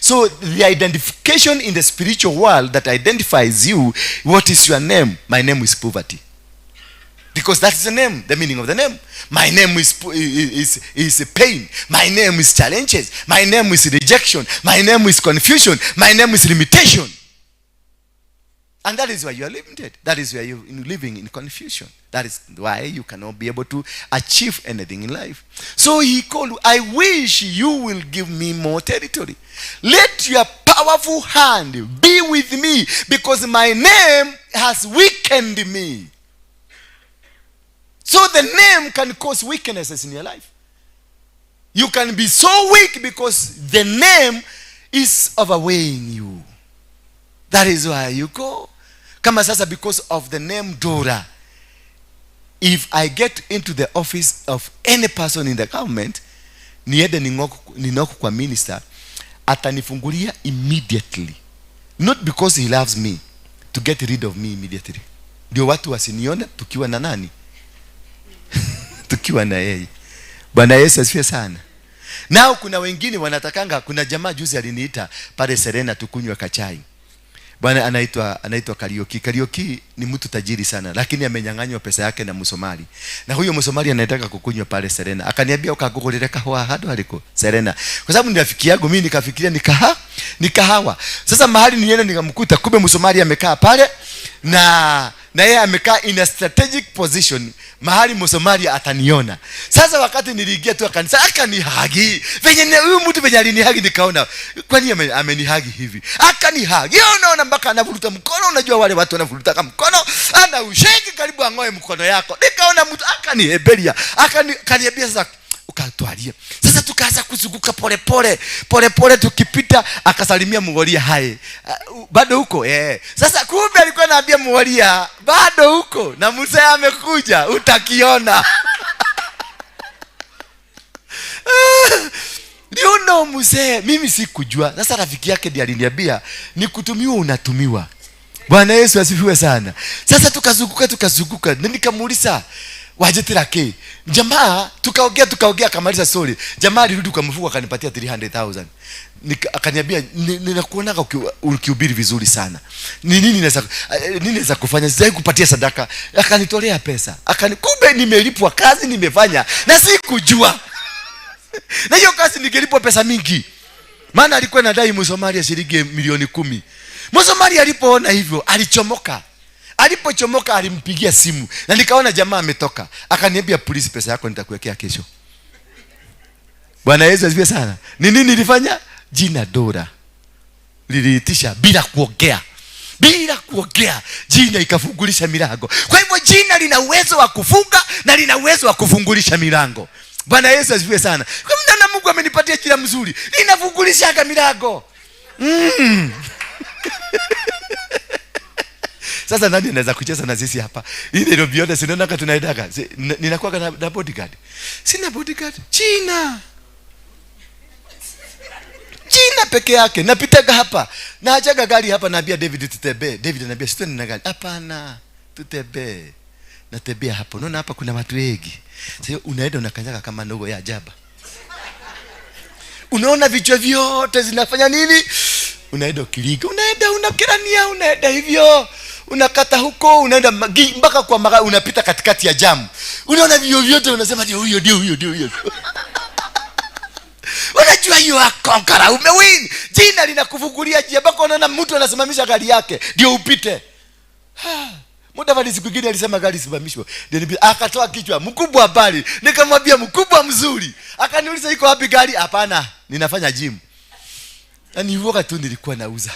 So the identification in the spiritual world that identifies you, what is your name? My name is poverty. Because that's the name, the meaning of the name. My name is pain. My name is challenges. My name is rejection. My name is confusion. My name is limitation. And that is why you are limited. That is why you're living in confusion. That is why you cannot be able to achieve anything in life. So he called, I wish you will give me more territory. Let your powerful hand be with me, because my name has weakened me. So the name can cause weaknesses in your life. You can be so weak because the name is overweighing you. That is why you go. Kama sasa, because of the name Dora, if I get into the office of any person in the government, niende ninoku kwa minister, atanifungulia immediately. Not because he loves me, to get rid of me immediately. Ndio watu wasinione tukiwa na nani? Tukiwa na yeye. Bwana Yesu asifiwe sana. Nao kuna wengine wanatakanga, kuna jamaa juzi aliniita pale Serena tukunywe kachai. Bwana anaitwa Kariuki. Kariuki ni mtu tajiri sana, lakini amenyang'anywa pesa yake na Msomali. Na huyo Msomali anataka kukunywa pale Serena. Akaniambia ukagugulire kahawa hado aliko Serena. Kwa sababu ni rafiki yangu, mimi nikafikiria ni kahawa. Sasa mahali niende nikamkuta, kumbe Msomali amekaa pale na yeye amekaa in a strategic position mahali Msomali ataniona. Sasa wakati niliingia tu kanisa akanihagi. Venye huyu mtu venye alinihagi nikaona kwani amenihagi hivi. Akanihagi. Yeye unaona mpaka anavuruta mkono, unajua wale watu wanavuruta kama mkono, ana usheki karibu ang'oe mkono yako. Nikaona mtu akaniheberia, akaniambia sasa ukatwalie. Sasa tukaanza kuzunguka pole pole, pole pole tukipita akasalimia Mugoria hai. Bado huko Sasa kumbe alikuwa anaambia Mugoria bado huko na mzee amekuja utakiona. Ndio no mzee, mimi sikujua. Sasa rafiki yake ndiye aliniambia ni kutumiwa unatumiwa. Bwana Yesu asifiwe sana. Sasa tukazunguka na nikamuuliza wajetera ke. Jamaa tukaongea akamaliza story. Jamaa alirudi kwa mfuko akanipatia 300,000. Akaniambia ninakuonaga ukihubiri vizuri sana. Ni nini naweza kufanya? Sitaki kupatia sadaka. Akanitolea pesa. Kumbe nimelipwa kazi nimefanya na sikujua. Na hiyo kazi ningelipwa pesa mingi. Maana alikuwa anadai Msomali shilingi milioni 10. Msomali alipoona hivyo alichomoka. Alipochomoka alimpigia simu na nikaona jamaa ametoka. Akaniambia polisi pesa yako nitakuwekea kesho. Bwana Yesu asifiwe sana. Ni nini nilifanya? Jina Dora liliitisha bila kuongea. Bila kuongea jina ikafungulisha milango. Kwa hivyo jina lina uwezo wa kufunga na lina uwezo wa kufungulisha milango. Bwana Yesu asifiwe sana. Kwa maana Mungu amenipatia jina mzuri, linafungulisha milango. Sasa nani anaweza kucheza na sisi hapa? Hii Nairobi yote sinaona kama tunaendaga. Ninakuwa na bodyguard. Sina bodyguard. China peke yake. Napitaga hapa. Naachaga gari hapa naambia David tutembee. David ananiambia sitoni na gari. Hapana, tutembee. Natembea hapo. Unaona hapa kuna watu wengi. Sasa unaenda unakanyaga kama ndogo ya jaba. Unaona vichwa vyote zinafanya nini? Unaenda ukiliga, unaenda unakirania, unaenda hivyo. Unakata huko, unaenda mpaka kwa magari, unapita katikati ya jamu. Unaona vyo vyote unasema ndio huyo, ndio huyo, ndio huyo. Unajua you are conqueror, umewin. Jina linakufungulia njia mpaka unaona mtu anasimamisha gari yake ndio upite. Muda siku nyingine alisema gari isimamishwe. Ndio akatoa kichwa mkubwa habari. Nikamwambia mkubwa mzuri. Akaniuliza iko wapi gari? Hapana, ninafanya gym. Na ni uoga tu nilikuwa nauza.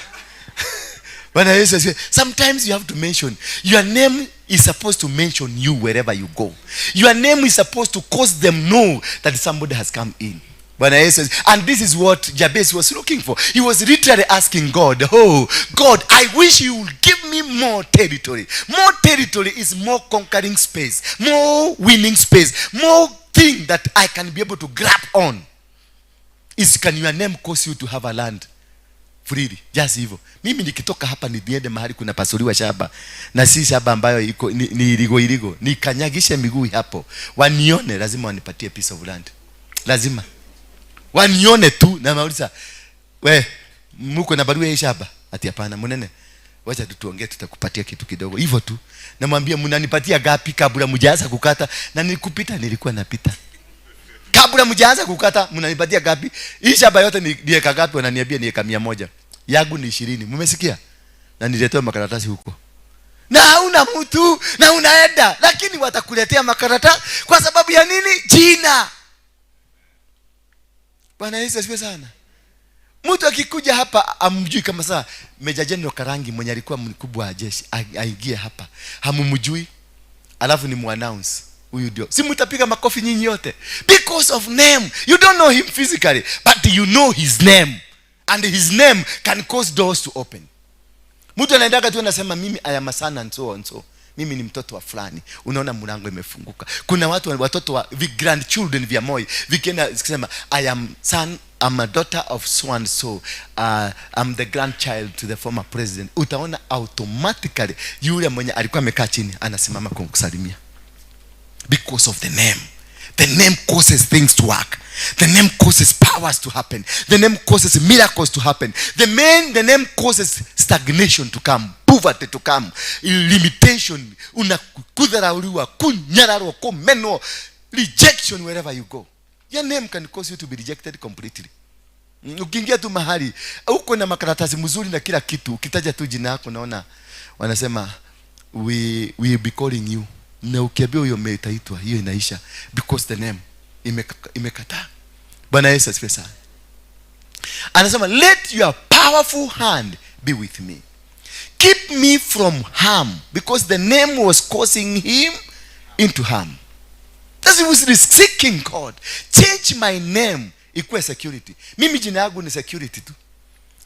Bwana Yesu asifiwe. Sometimes you have to mention. Your name is supposed to mention you wherever you go. Your name is supposed to cause them know that somebody has come in. Bwana Yesu. And this is what Jabez was looking for. He was literally asking God, oh God, I wish you would give me more territory. More territory is more conquering space, more winning space, more thing that I can be able to grab on. Is can your name cause you to have a land freely? Just hivyo. Mimi nikitoka hapa niende mahali kuna pasuliwa shamba, na si shamba ambayo iko ni irigo irigo, nikanyagishe miguu hapo, wanione, lazima wanipatie piece of land. Lazima wanione tu. Na mauliza, we mko na barua ya shamba? Ati hapana. Munene, wacha tu tuongee, tutakupatia kitu kidogo hivyo tu. Namwambia, mnanipatia gapi kabla mjaanza kukata? Na nilikupita, nilikuwa napita kabla mjaanza kukata. Mnanipatia gapi? Hii shamba yote ni eka gapi? Wananiambia ni eka 100, yangu ni 20. Mmesikia? Na niletewa makaratasi huko, na hauna mtu na unaenda, lakini watakuletea makaratasi. Kwa sababu ya nini? Jina. Bwana Yesu asifiwe sana. Mtu akikuja hapa amjui, kama saa Meja General Karangi mwenye alikuwa mkubwa wa jeshi aingie hapa, hamumjui, alafu ni muannounce huyu ndio, si mtapiga makofi nyinyi yote? Because of name. You don't know him physically, but you know his name, and his name can cause doors to open. Mtu anaendaga tu anasema, mimi I am a son and so and so, mimi ni mtoto wa fulani. Unaona mlango imefunguka. Kuna watu, watoto wa grandchildren vya Moi vikienda zikisema, I am son, I'm a daughter of so and so, I'm the grandchild to the former president, utaona automatically yule mwenye alikuwa amekaa chini anasimama kumkusalimia because of the name. The name causes things to work. The name causes powers to happen. The name causes miracles to happen. The name causes stagnation to come, poverty to come, limitation, una kudharauliwa, kunyararwa, kumenwa, rejection wherever you go. Your name can cause you to be rejected completely. Ukiingia tu mahali uko na makaratasi mzuri na kila kitu, ukitaja tu jina yako, naona wanasema, we will be calling you. Na ukiambia huyo umeitaitwa, hiyo inaisha because the name imekataa. Bwana Yesu asifiwe sana. Anasema, let your powerful hand be with me, keep me from harm, because the name was causing him into harm. That's, he was seeking God, change my name ikuwe security. Mimi jina yangu ni security tu.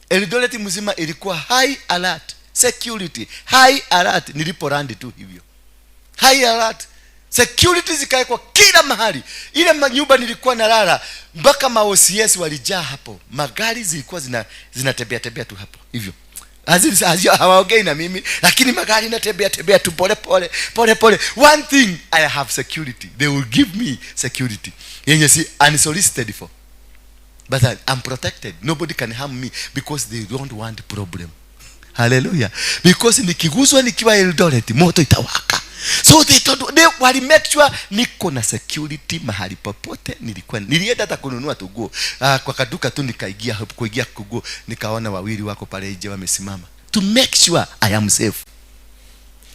Eldoret mzima ilikuwa high alert security, high alert. Nilipoland tu hivyo, high alert security zikawekwa kila mahali. Ile nyumba nilikuwa nalala, mpaka ma OCS walijaa hapo. Magari zilikuwa zinatembea tembea tu hapo hivyo. Hawaongei na mimi, lakini magari inatembea tembea tu pole pole pole pole. One thing, I have security. They will give me security yenye si unsolicited for, but I'm protected. Nobody can harm me because they don't want problem. Hallelujah. Because nikiguswa nikiwa Eldoret, moto itawaka. So they don't, they wali make sure niko na security mahali popote nilikuwa. Nilienda hata kununua tuguo kwa kaduka tu, nikaingia, kuingia kuguo, nikaona wawili wako pale nje wamesimama to make sure I am safe.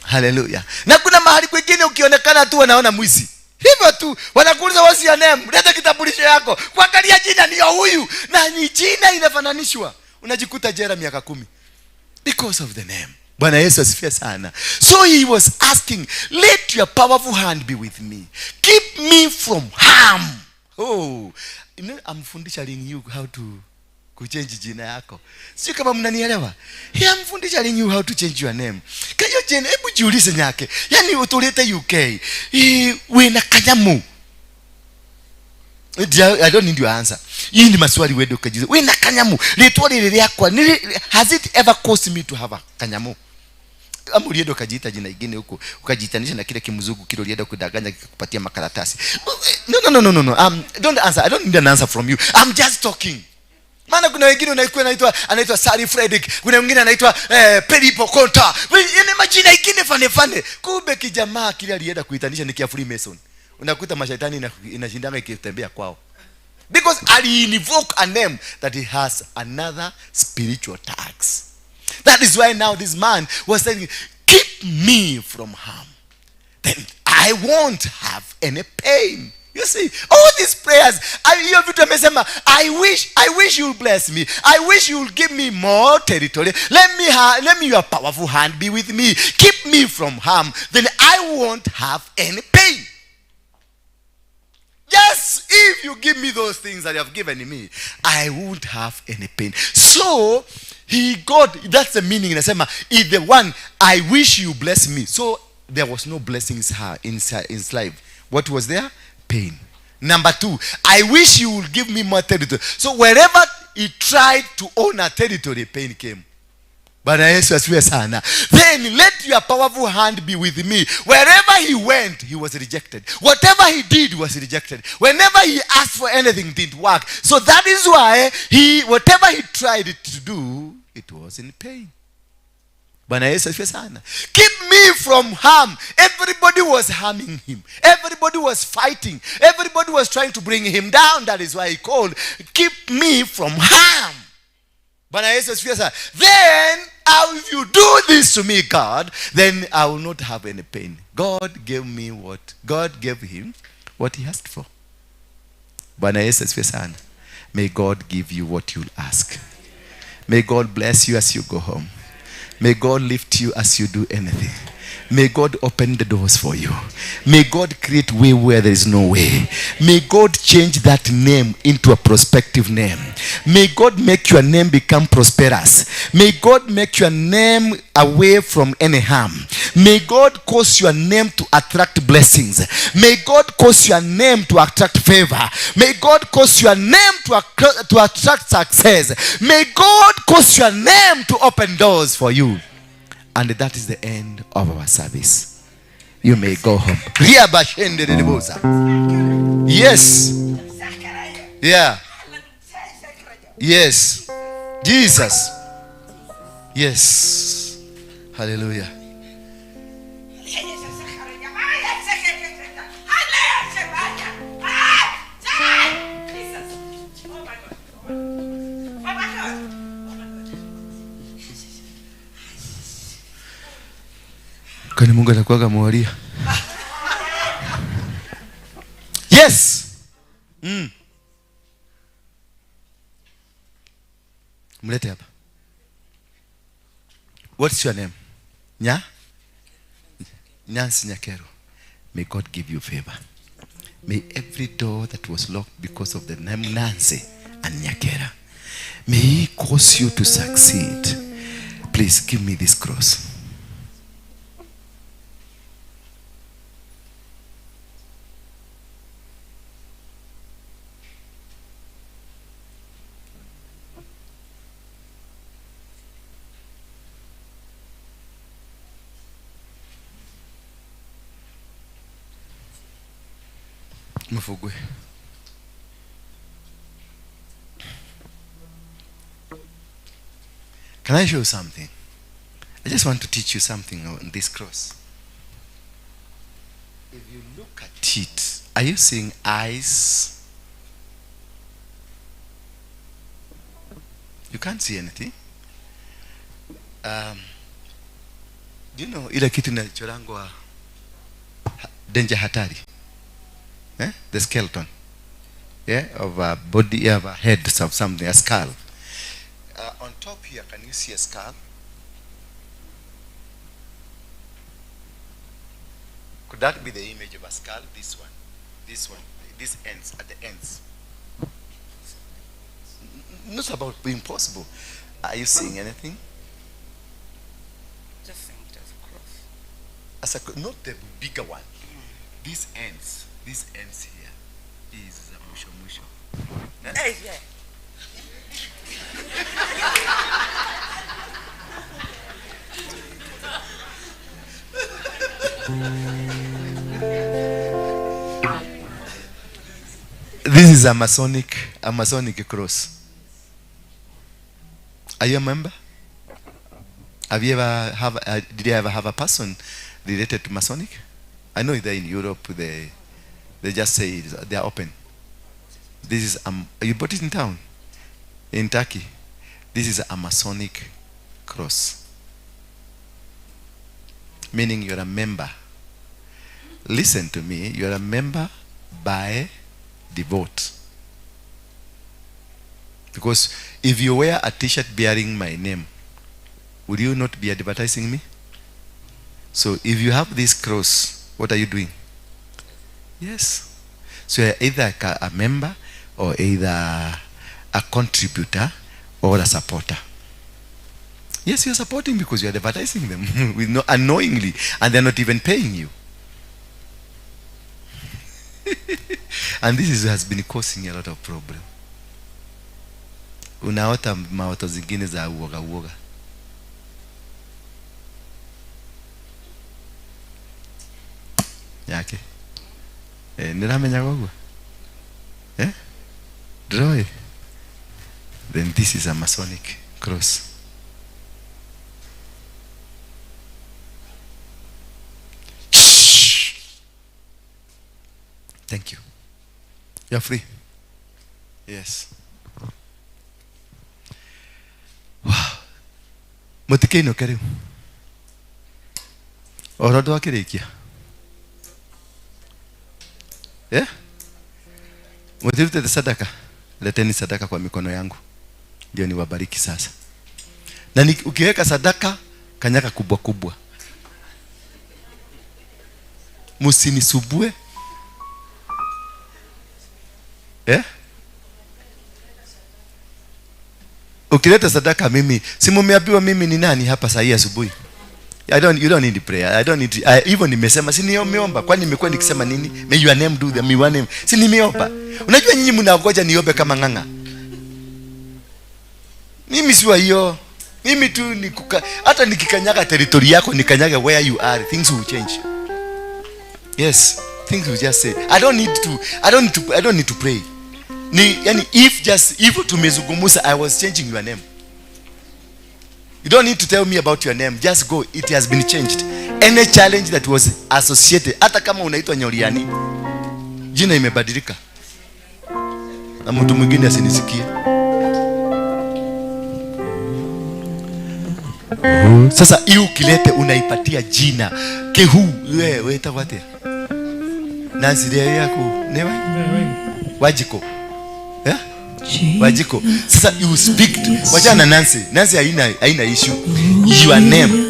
Hallelujah. Na kuna mahali kwingine ukionekana tu wanaona mwizi. Hivyo tu wanakuuliza, what's your name? Leta kitambulisho yako. Kuangalia jina, ndio huyu. Na ni jina inafananishwa. Unajikuta jela miaka 10 because of the name. Bwana Yesu asifiwe sana. So he was asking, let your powerful hand be with me. Keep me from harm. Oh, I'm fundishaling you how to kuchange jina yako. Sio kama mnanielewa. He am fundishaling you how to change your name. Kayo jene, hebu jiulize nyake. Yani utulete UK. Wena kanyamu. I don't need your answer. Hii ni maswali wewe ukajiuliza. Wena kanyamu. Ritwa riri rĩakwa, has it ever caused me to have a kanyamu? Ama ulienda ukajiita jina ingine huko, ukajiitanisha na kile kimzungu kile ulienda kudanganya kikakupatia makaratasi. No, no, no, no, no, no. Don't answer. I don't need an answer from you. I'm just talking. Maana kuna wengine unaikuwa anaitwa Sari Frederick, kuna mwingine anaitwa Peripo Konta. Yaani majina ingine fane fane. Kumbe kijamaa kile alienda kuitanisha ni kia Freemason. Unakuta mashaitani inashindanga ikitembea kwao. Because ali invoke a name that he has another spiritual tax. That is why now this man was saying, keep me from harm. Then I won't have any pain. You see, all these prayers, hiyo vitu amesema, I wish you'll bless me. I wish you'll give me more territory. Let me your powerful hand be with me. Keep me from harm. Then I won't have any pain. Yes, if you give me those things that you have given me, I won't have any pain. So he got, that's the meaning. Inasema, if the one, I wish you bless me. So there was no blessings in his life. What was there? Pain. Number two, I wish you would give me more territory. So wherever he tried to own a territory, pain came. Bwana Yesu asifiwe sana. Then let your powerful hand be with me. Wherever he went, he was rejected. Whatever he did was rejected. Whenever he asked for anything, didn't work. So that is why whatever he tried to do, it was in pain. Bwana Yesu asifiwe sana. Keep me from harm. Everybody was harming him. Everybody was fighting. Everybody was trying to bring him down. That is why he called, keep me from harm. Bwana Yesu asifiwe sana. Then, if you do this to me, God, then I will not have any pain. God gave me what? God gave him what he asked for. Bwana Yesu asifiwe sana. May God give you what you'll ask. May God bless you as you go home. May God lift you as you do anything. May God open the doors for you. May God create way where there is no way. May God change that name into a prospective name. May God make your name become prosperous. May God make your name away from any harm. May God cause your name to attract blessings. May God cause your name to attract favor. May God cause your name to attract success. May God cause your name to open doors for you. And that is the end of our service. You may go home. Yes. Yeah. Yes. Jesus. Yes. Hallelujah. Kwani Mungu atakuwa mwalia? Yes. Mlete hapa. What's your name? Nya? Nancy Nyakero. May God give you favor. May every door that was locked because of the name Nancy and Nyakera, may he cause you to succeed. Please give me this cross. Mfugwe. Can I show you something? I just want to teach you something on this cross. If you look at it, are you seeing eyes? You can't see anything. Do you know ile kitu inachorangwa danger hatari? Eh? The skeleton, yeah, of a body, of a head, of something, a skull. On top here, can you see a skull? Could that be the image of a skull? This one, this one, this ends at the ends. Not about being possible. Are you seeing anything? Just seeing it as a cross. As a, not the bigger one. This ends. This ends here. Is a musho musho. Hey, yeah. This is a Masonic cross. Are you a member? Have you ever have? Did you ever have a person related to Masonic? I know they're in Europe. They just say they are open. This is you bought it in town, in Turkey. This is a Masonic cross, meaning you're a member. Listen to me. You're a member by the vote. Because if you wear a T-shirt bearing my name, would you not be advertising me? So if you have this cross, what are you doing? Yes. So you're either a member or either a contributor or a supporter. Yes, you're supporting because you're advertising them with no, unknowingly, and they're not even paying you. And this has been causing a lot of problem. Unaota maoto zingine za uoga uoga. Yake. Niramenya gogo. Eh? Draw. Then this is a Masonic cross. Thank you. You're free. Yes. Wow. Mutikino kariu. Oro ndwakirikia. Eh? Mutirute sadaka. Leteni sadaka kwa mikono yangu. Ndio niwabariki sasa. Na ukiweka sadaka kanyaka kubwa kubwa. Msinisubue. Eh? Ukileta sadaka mimi, si mumeambiwa mimi ni nani hapa saa hii asubuhi? You don't need prayer. I don't need even nimesema si nimeomba. Kwani nimekuwa nikisema nini? May your name do the may your name. Si nimeomba. Unajua nyinyi mnangoja niombe kama nganga. Mimi si wa hiyo. Mimi tu nikuka, hata nikikanyaga territory yako nikanyaga where you are, things will change. Yes, things will just say. I don't need to pray. Ni yani if just if tumezungumza I was changing your name. You don't need to tell me about your name. Just go. It has been changed. Any challenge that was associated, hata kama unaitwa Nyoriani, jina imebadilika. Na mtu mwingine asinisikie. Sasa hiyo ukilete unaipatia jina. Kehu wewe itakuatia. Nancy yako newa? Wajiko. Yeah? Wajiko. Sasa you speak to, wachana Nancy. Nancy haina issue. Your name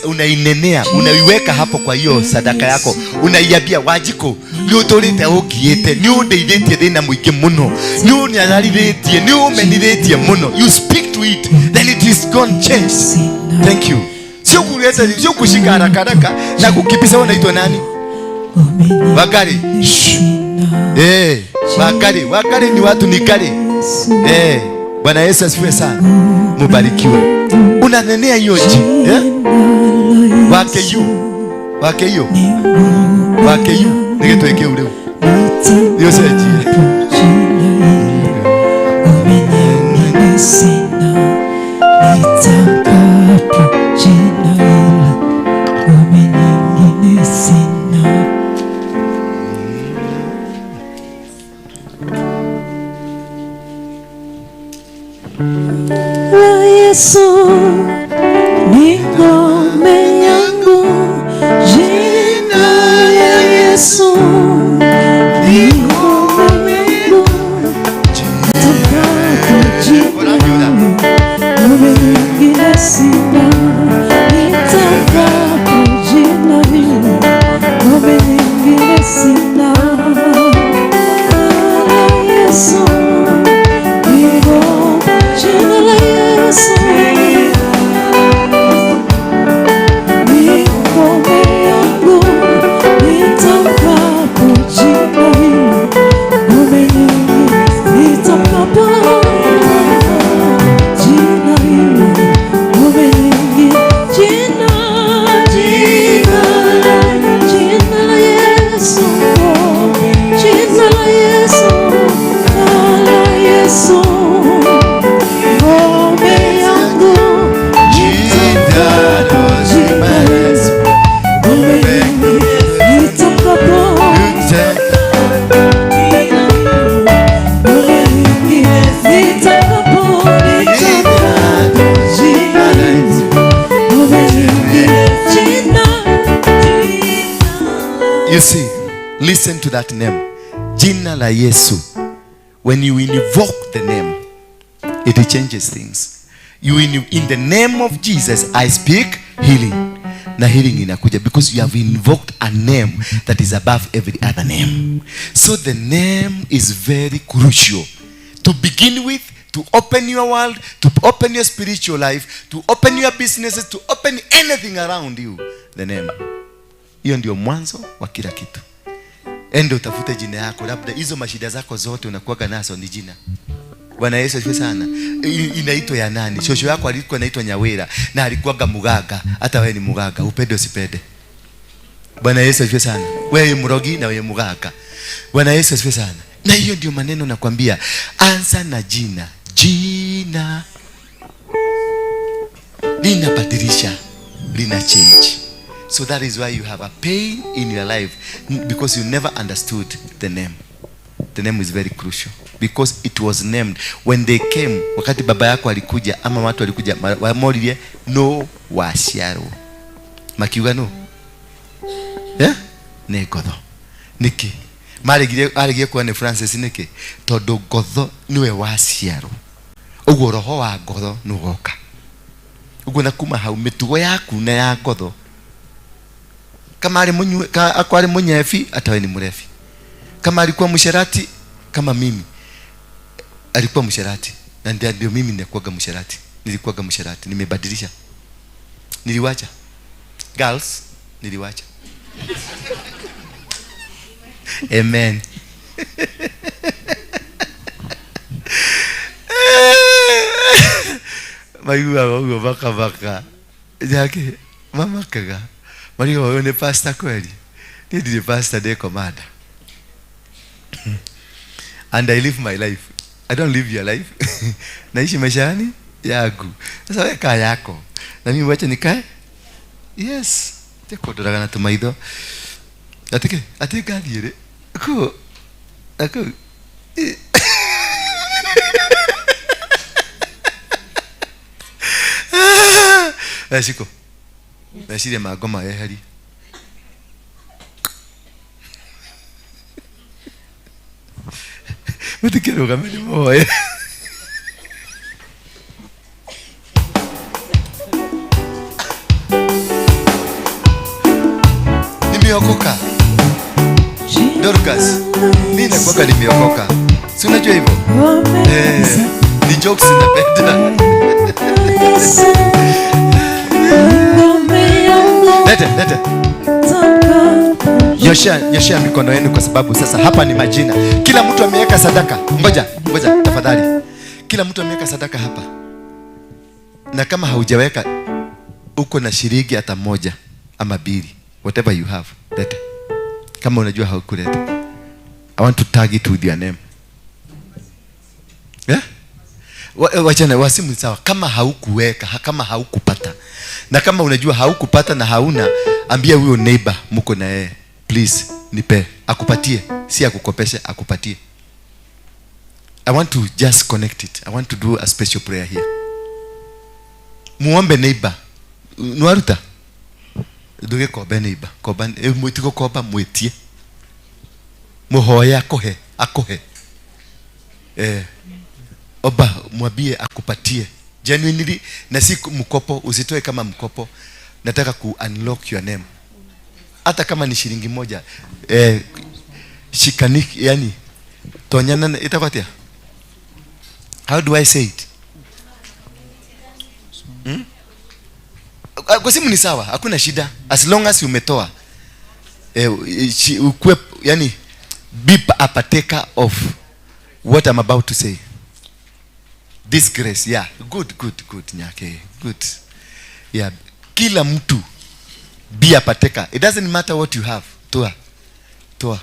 unainenea, unaiweka hapo kwa hiyo sadaka yako. Unaiambia Wajiko, ni utorite ukiete, ni undeithĩtie thĩna mũingĩ mũno, ni ũnyararithĩtie, ni ũmenithĩtie mũno. You speak to it, then it is gone changed. Thank you. Sio kuleta, sio kushika haraka haraka na kukipisa. Unaitwa nani? Wakari. Eh, wakari, wakari ni watu ni kali. Eh, Bwana Yesu asifiwe sana. Mubarikiwe. Unanenea hiyo ji, eh? Wake yu. Wake yu. Wake yu. Nige ule. Hiyo sio ji. Yesu ni ngome yangu, jina la Yesu ni ngome yangu, nitakapo jina ngome nyingine sina, nitakapo jina hilo ngome nyingine sina. Yesu ni ngome, jina la Yesu You see, listen to that name. Jina la Yesu. When you invoke the name, it changes things. You in the name of Jesus, I speak healing. Na healing inakuja because you have invoked a name that is above every other name. So the name is very crucial to begin with, to open your world, to open your spiritual life, to open your businesses, to open anything around you. The name. Hiyo ndio mwanzo wa kila kitu. Ende utafute jina yako, labda hizo mashida zako zote unakuwaga nazo ni jina. Bwana Yesu asifiwe sana. Inaitwa ya nani? Shosho yako alikuwa anaitwa Nyawera na alikuwaga mugaga. Hata wewe ni mugaga, upende usipende. Bwana Yesu asifiwe sana. Wewe mrogi na wewe mugaga. Bwana Yesu asifiwe sana. Na hiyo ndio maneno nakwambia. Anza na jina. Jina linabadilisha, lina change. So that is why you have a pain in your life, because you never understood the name. The name is very crucial because it was named when they came. Wakati baba yako alikuja ama watu walikuja, wamoririe no waciarwo, makiuga no, yeah, nĩ ngotho. Nĩkĩ maregire kuwa nĩ Francis? Nĩkĩ? Tondũ ngotho nĩwe waciarwo, ũguo roho wa ngotho nĩũgoka. Ũguo na kuma hau mĩtugo yaku na ya ngotho, kama ari munyebi, hata wewe ni mrefi. Kama alikuwa msherati kama mimi, alikuwa msherati, na ndio mimi nilikuwa msherati. Nilikuwa msherati, nimebadilisha. Niliwacha. Girls, niliwacha. Amen. Maiguaga ũguo makamaka. Yake mamakaga. Marigo wewe ni pastor kweli? Niĩ ndirĩ pastor, ndĩ commander. And I live my life. I don't live your life. Naishi maisha yani yangu. Sasa wewe kaa yako. Na mimi wacha nikae. Yes. Tekondoraga na tumaitho. Atike, atike ngathiĩ rĩ. Ku. Aku. Shiko. Meciria ma ngoma yeherie. Mũtikĩrũgame nĩ mũhoe. Nimeokoka. Dorcas, mimi nakuwaga nimeokoka. Si unajua hivyo? Ni jokes napenda. Lete, lete. Nyoshea mikono yenu kwa sababu sasa hapa ni majina. Kila mtu ameweka sadaka. Ngoja, ngoja tafadhali. Kila mtu ameweka sadaka hapa. Na kama haujaweka, uko na shilingi hata moja ama mbili, whatever you have, lete. Kama unajua haukuleta, I want to tag it with your name. Yeah? Wachana wasimu sawa. Kama haukuweka, kama haukupata, na kama unajua haukupata na hauna, ambia huyo neighbor mko na yeye, please nipe, akupatie, si akukopeshe, akupatie. I want to just connect it. I want to do a special prayer here. Muombe neighbor. Nwaruta. Nduge kombe neighbor. Komba mwitiko komba mwitie. Muhoye akohe, akohe. Oba mwambie akupatie. Genuinely, na si mkopo, usitoe kama mkopo. Nataka ku unlock your name. Hata kama ni shilingi moja. Shikaniki, yani tonyana itapatia. How do I say it? Kwa simu ni sawa, hakuna shida. As long as umetoa. Ukue, yani be a partaker of what I'm about to say. This grace, yeah. Good, good, good, Nyake. Good. Yeah. Kila mtu be a partaker. It doesn't matter what you have. Toa. Toa.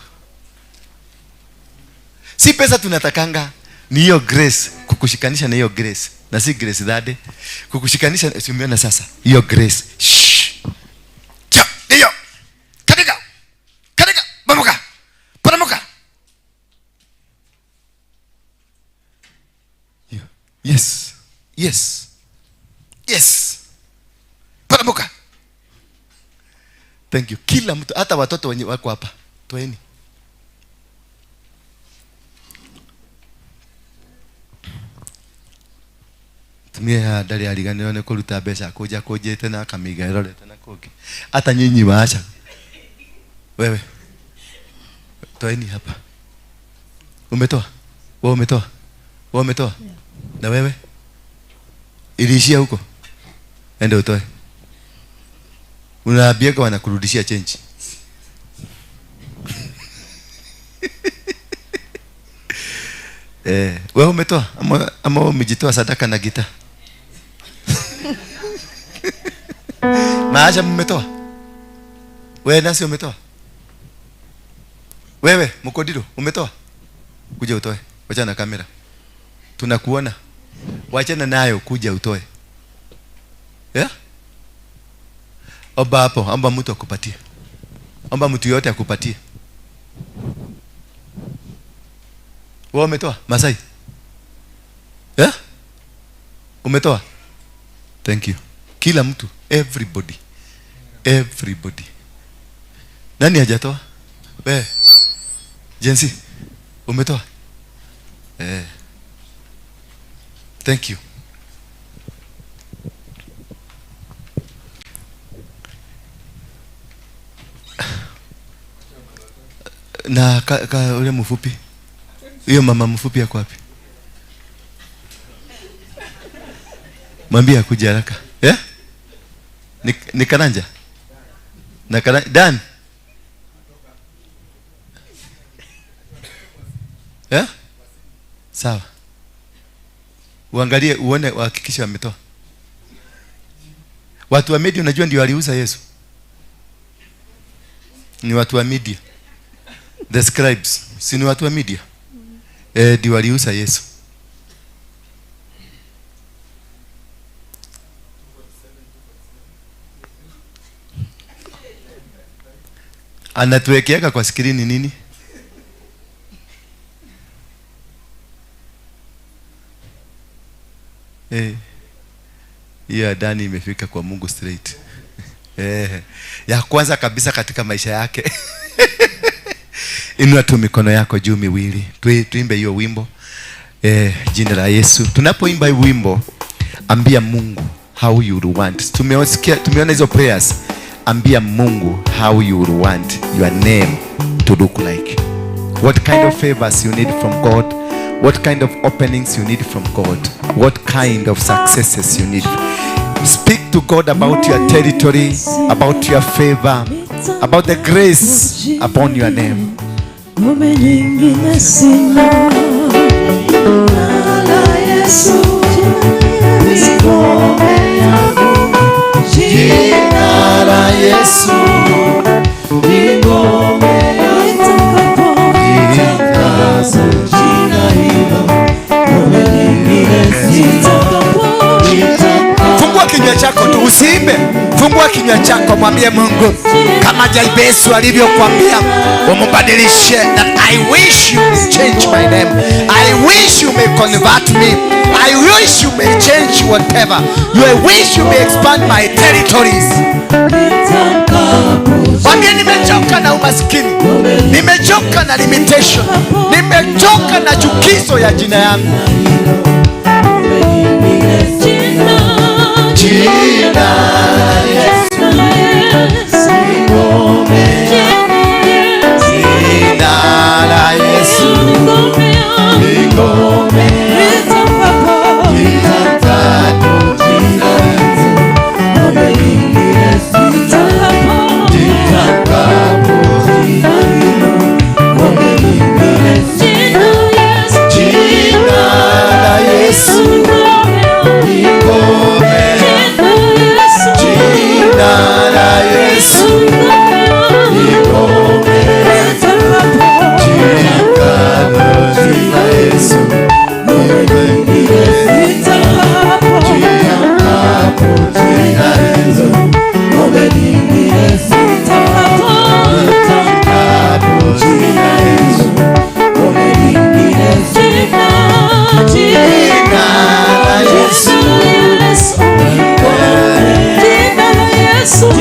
Si pesa tunatakanga, ni hiyo grace, kukushikanisha na hiyo grace. Na si grace dade. Kukushikanisha, si umeona sasa. Hiyo grace. Shh. Cha, hiyo. Katika. Katika. Bamuka. Paramuka. Yes. Yes. Yes. Paramuka. Thank you. Kila mtu, hata watoto wenye wako hapa. Toeni. Mutumia haha ndarĩ ariganĩrwo nĩ kũruta mbeca akũnja kũnjĩte na akamĩiga ĩrorete na kũngĩ. Hata nyinyi waacha. Wewe. Toeni hapa. Umetoa? Wewe umetoa? Wewe umetoa? Na wewe? Iliishia huko? Ende utoe. Unaambia kwa wanakurudishia change. Wewe umetoa ama umejitoa sadaka na gita? Maaja mmetoa? Wewe nasi umetoa? Wewe Mkodiro umetoa? Kuja utoe. Wacha na kamera. Tunakuona. Wachana nayo, kuja utoe. Yeah? Omba hapo, omba mtu akupatie. Omba mtu yote akupatie. Wewe umetoa? Masai? Yeah? Umetoa? Thank you. Kila mtu, everybody. Everybody. Nani hajatoa? Wewe. Jensi, umetoa? Thank you. Na ka ule mfupi. Hiyo mama mfupi yako wapi? Mwambie akuje haraka. Eh? Ni Karanja? Na Karanja Dan. Eh? Sawa. Uangalie uone uhakikishe wametoa. Watu wa media unajua ndio waliuza Yesu. Ni watu wa media. The scribes, si ni watu wa media? Ndio waliuza Yesu. Anatuwekeaka kwa skrini nini? Hiyo Adani imefika kwa Mungu straight. Ya kwanza kabisa katika maisha yake. Inua tu mikono yako juu miwili. Tuimbe hiyo wimbo. Jina la Yesu. Tunapoimba hiyo wimbo, ambia Mungu how you want. Tumeona hizo prayers. Ambia Mungu how you want your name to look like. What kind of favors you need from God. What kind of openings you need from God. What kind of successes you need. Speak to God about your territory, about your favor, about the grace upon your name. Jina la Yesu ni ngome yangu, jina hilo Fungua kinywa chako tu, usiimbe. Fungua kinywa chako, mwambie Mungu kama Jabesi alivyokuambia umbadilishe. That I wish you may change my name. I wish you may convert me. I wish you may change whatever. I wish you may expand my territories. Mwambie nimechoka na umaskini, nimechoka na limitation, nimechoka na chukizo ya jina yangu. Jina la Yesu ni ngome, jina la Yesu ni ngome, jina la Yesu ni ngome, jina la Yesu ni ngome, jina la Yesu ni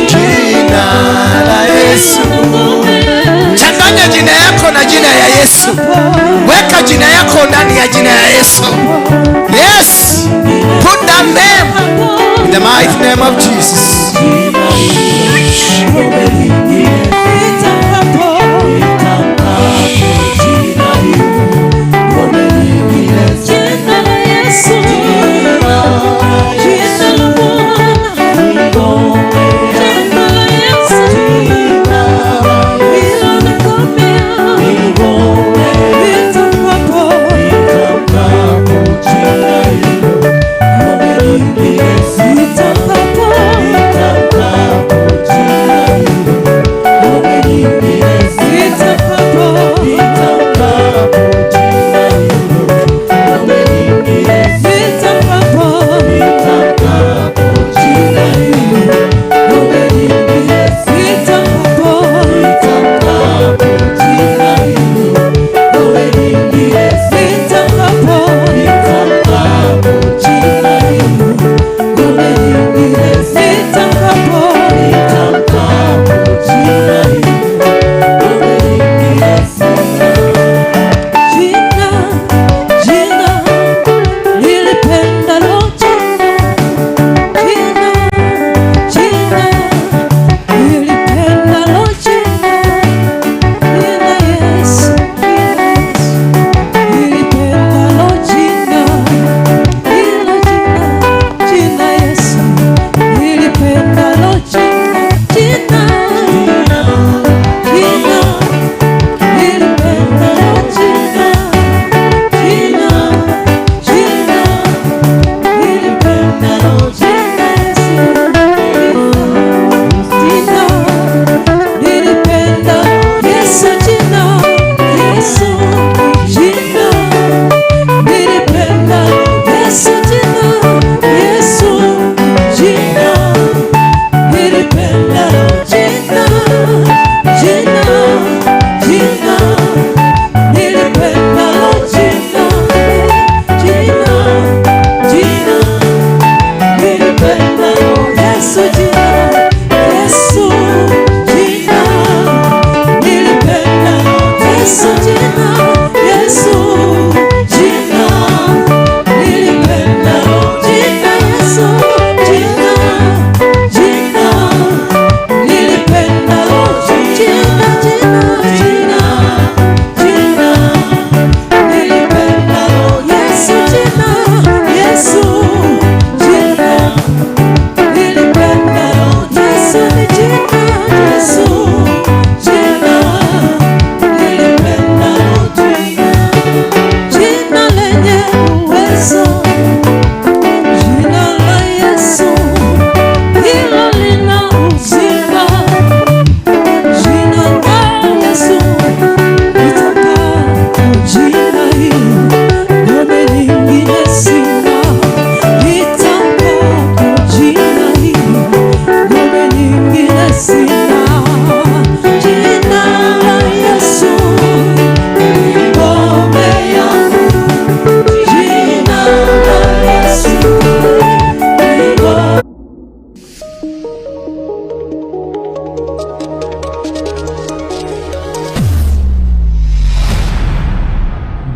Jina la Yesu. Changanya jina yako na jina ya Yesu. Weka jina yako ndani ya jina ya Yesu. Yes. Put that name the mighty name of Jesus.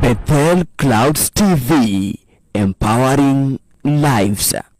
Bethel Clouds TV, empowering lives.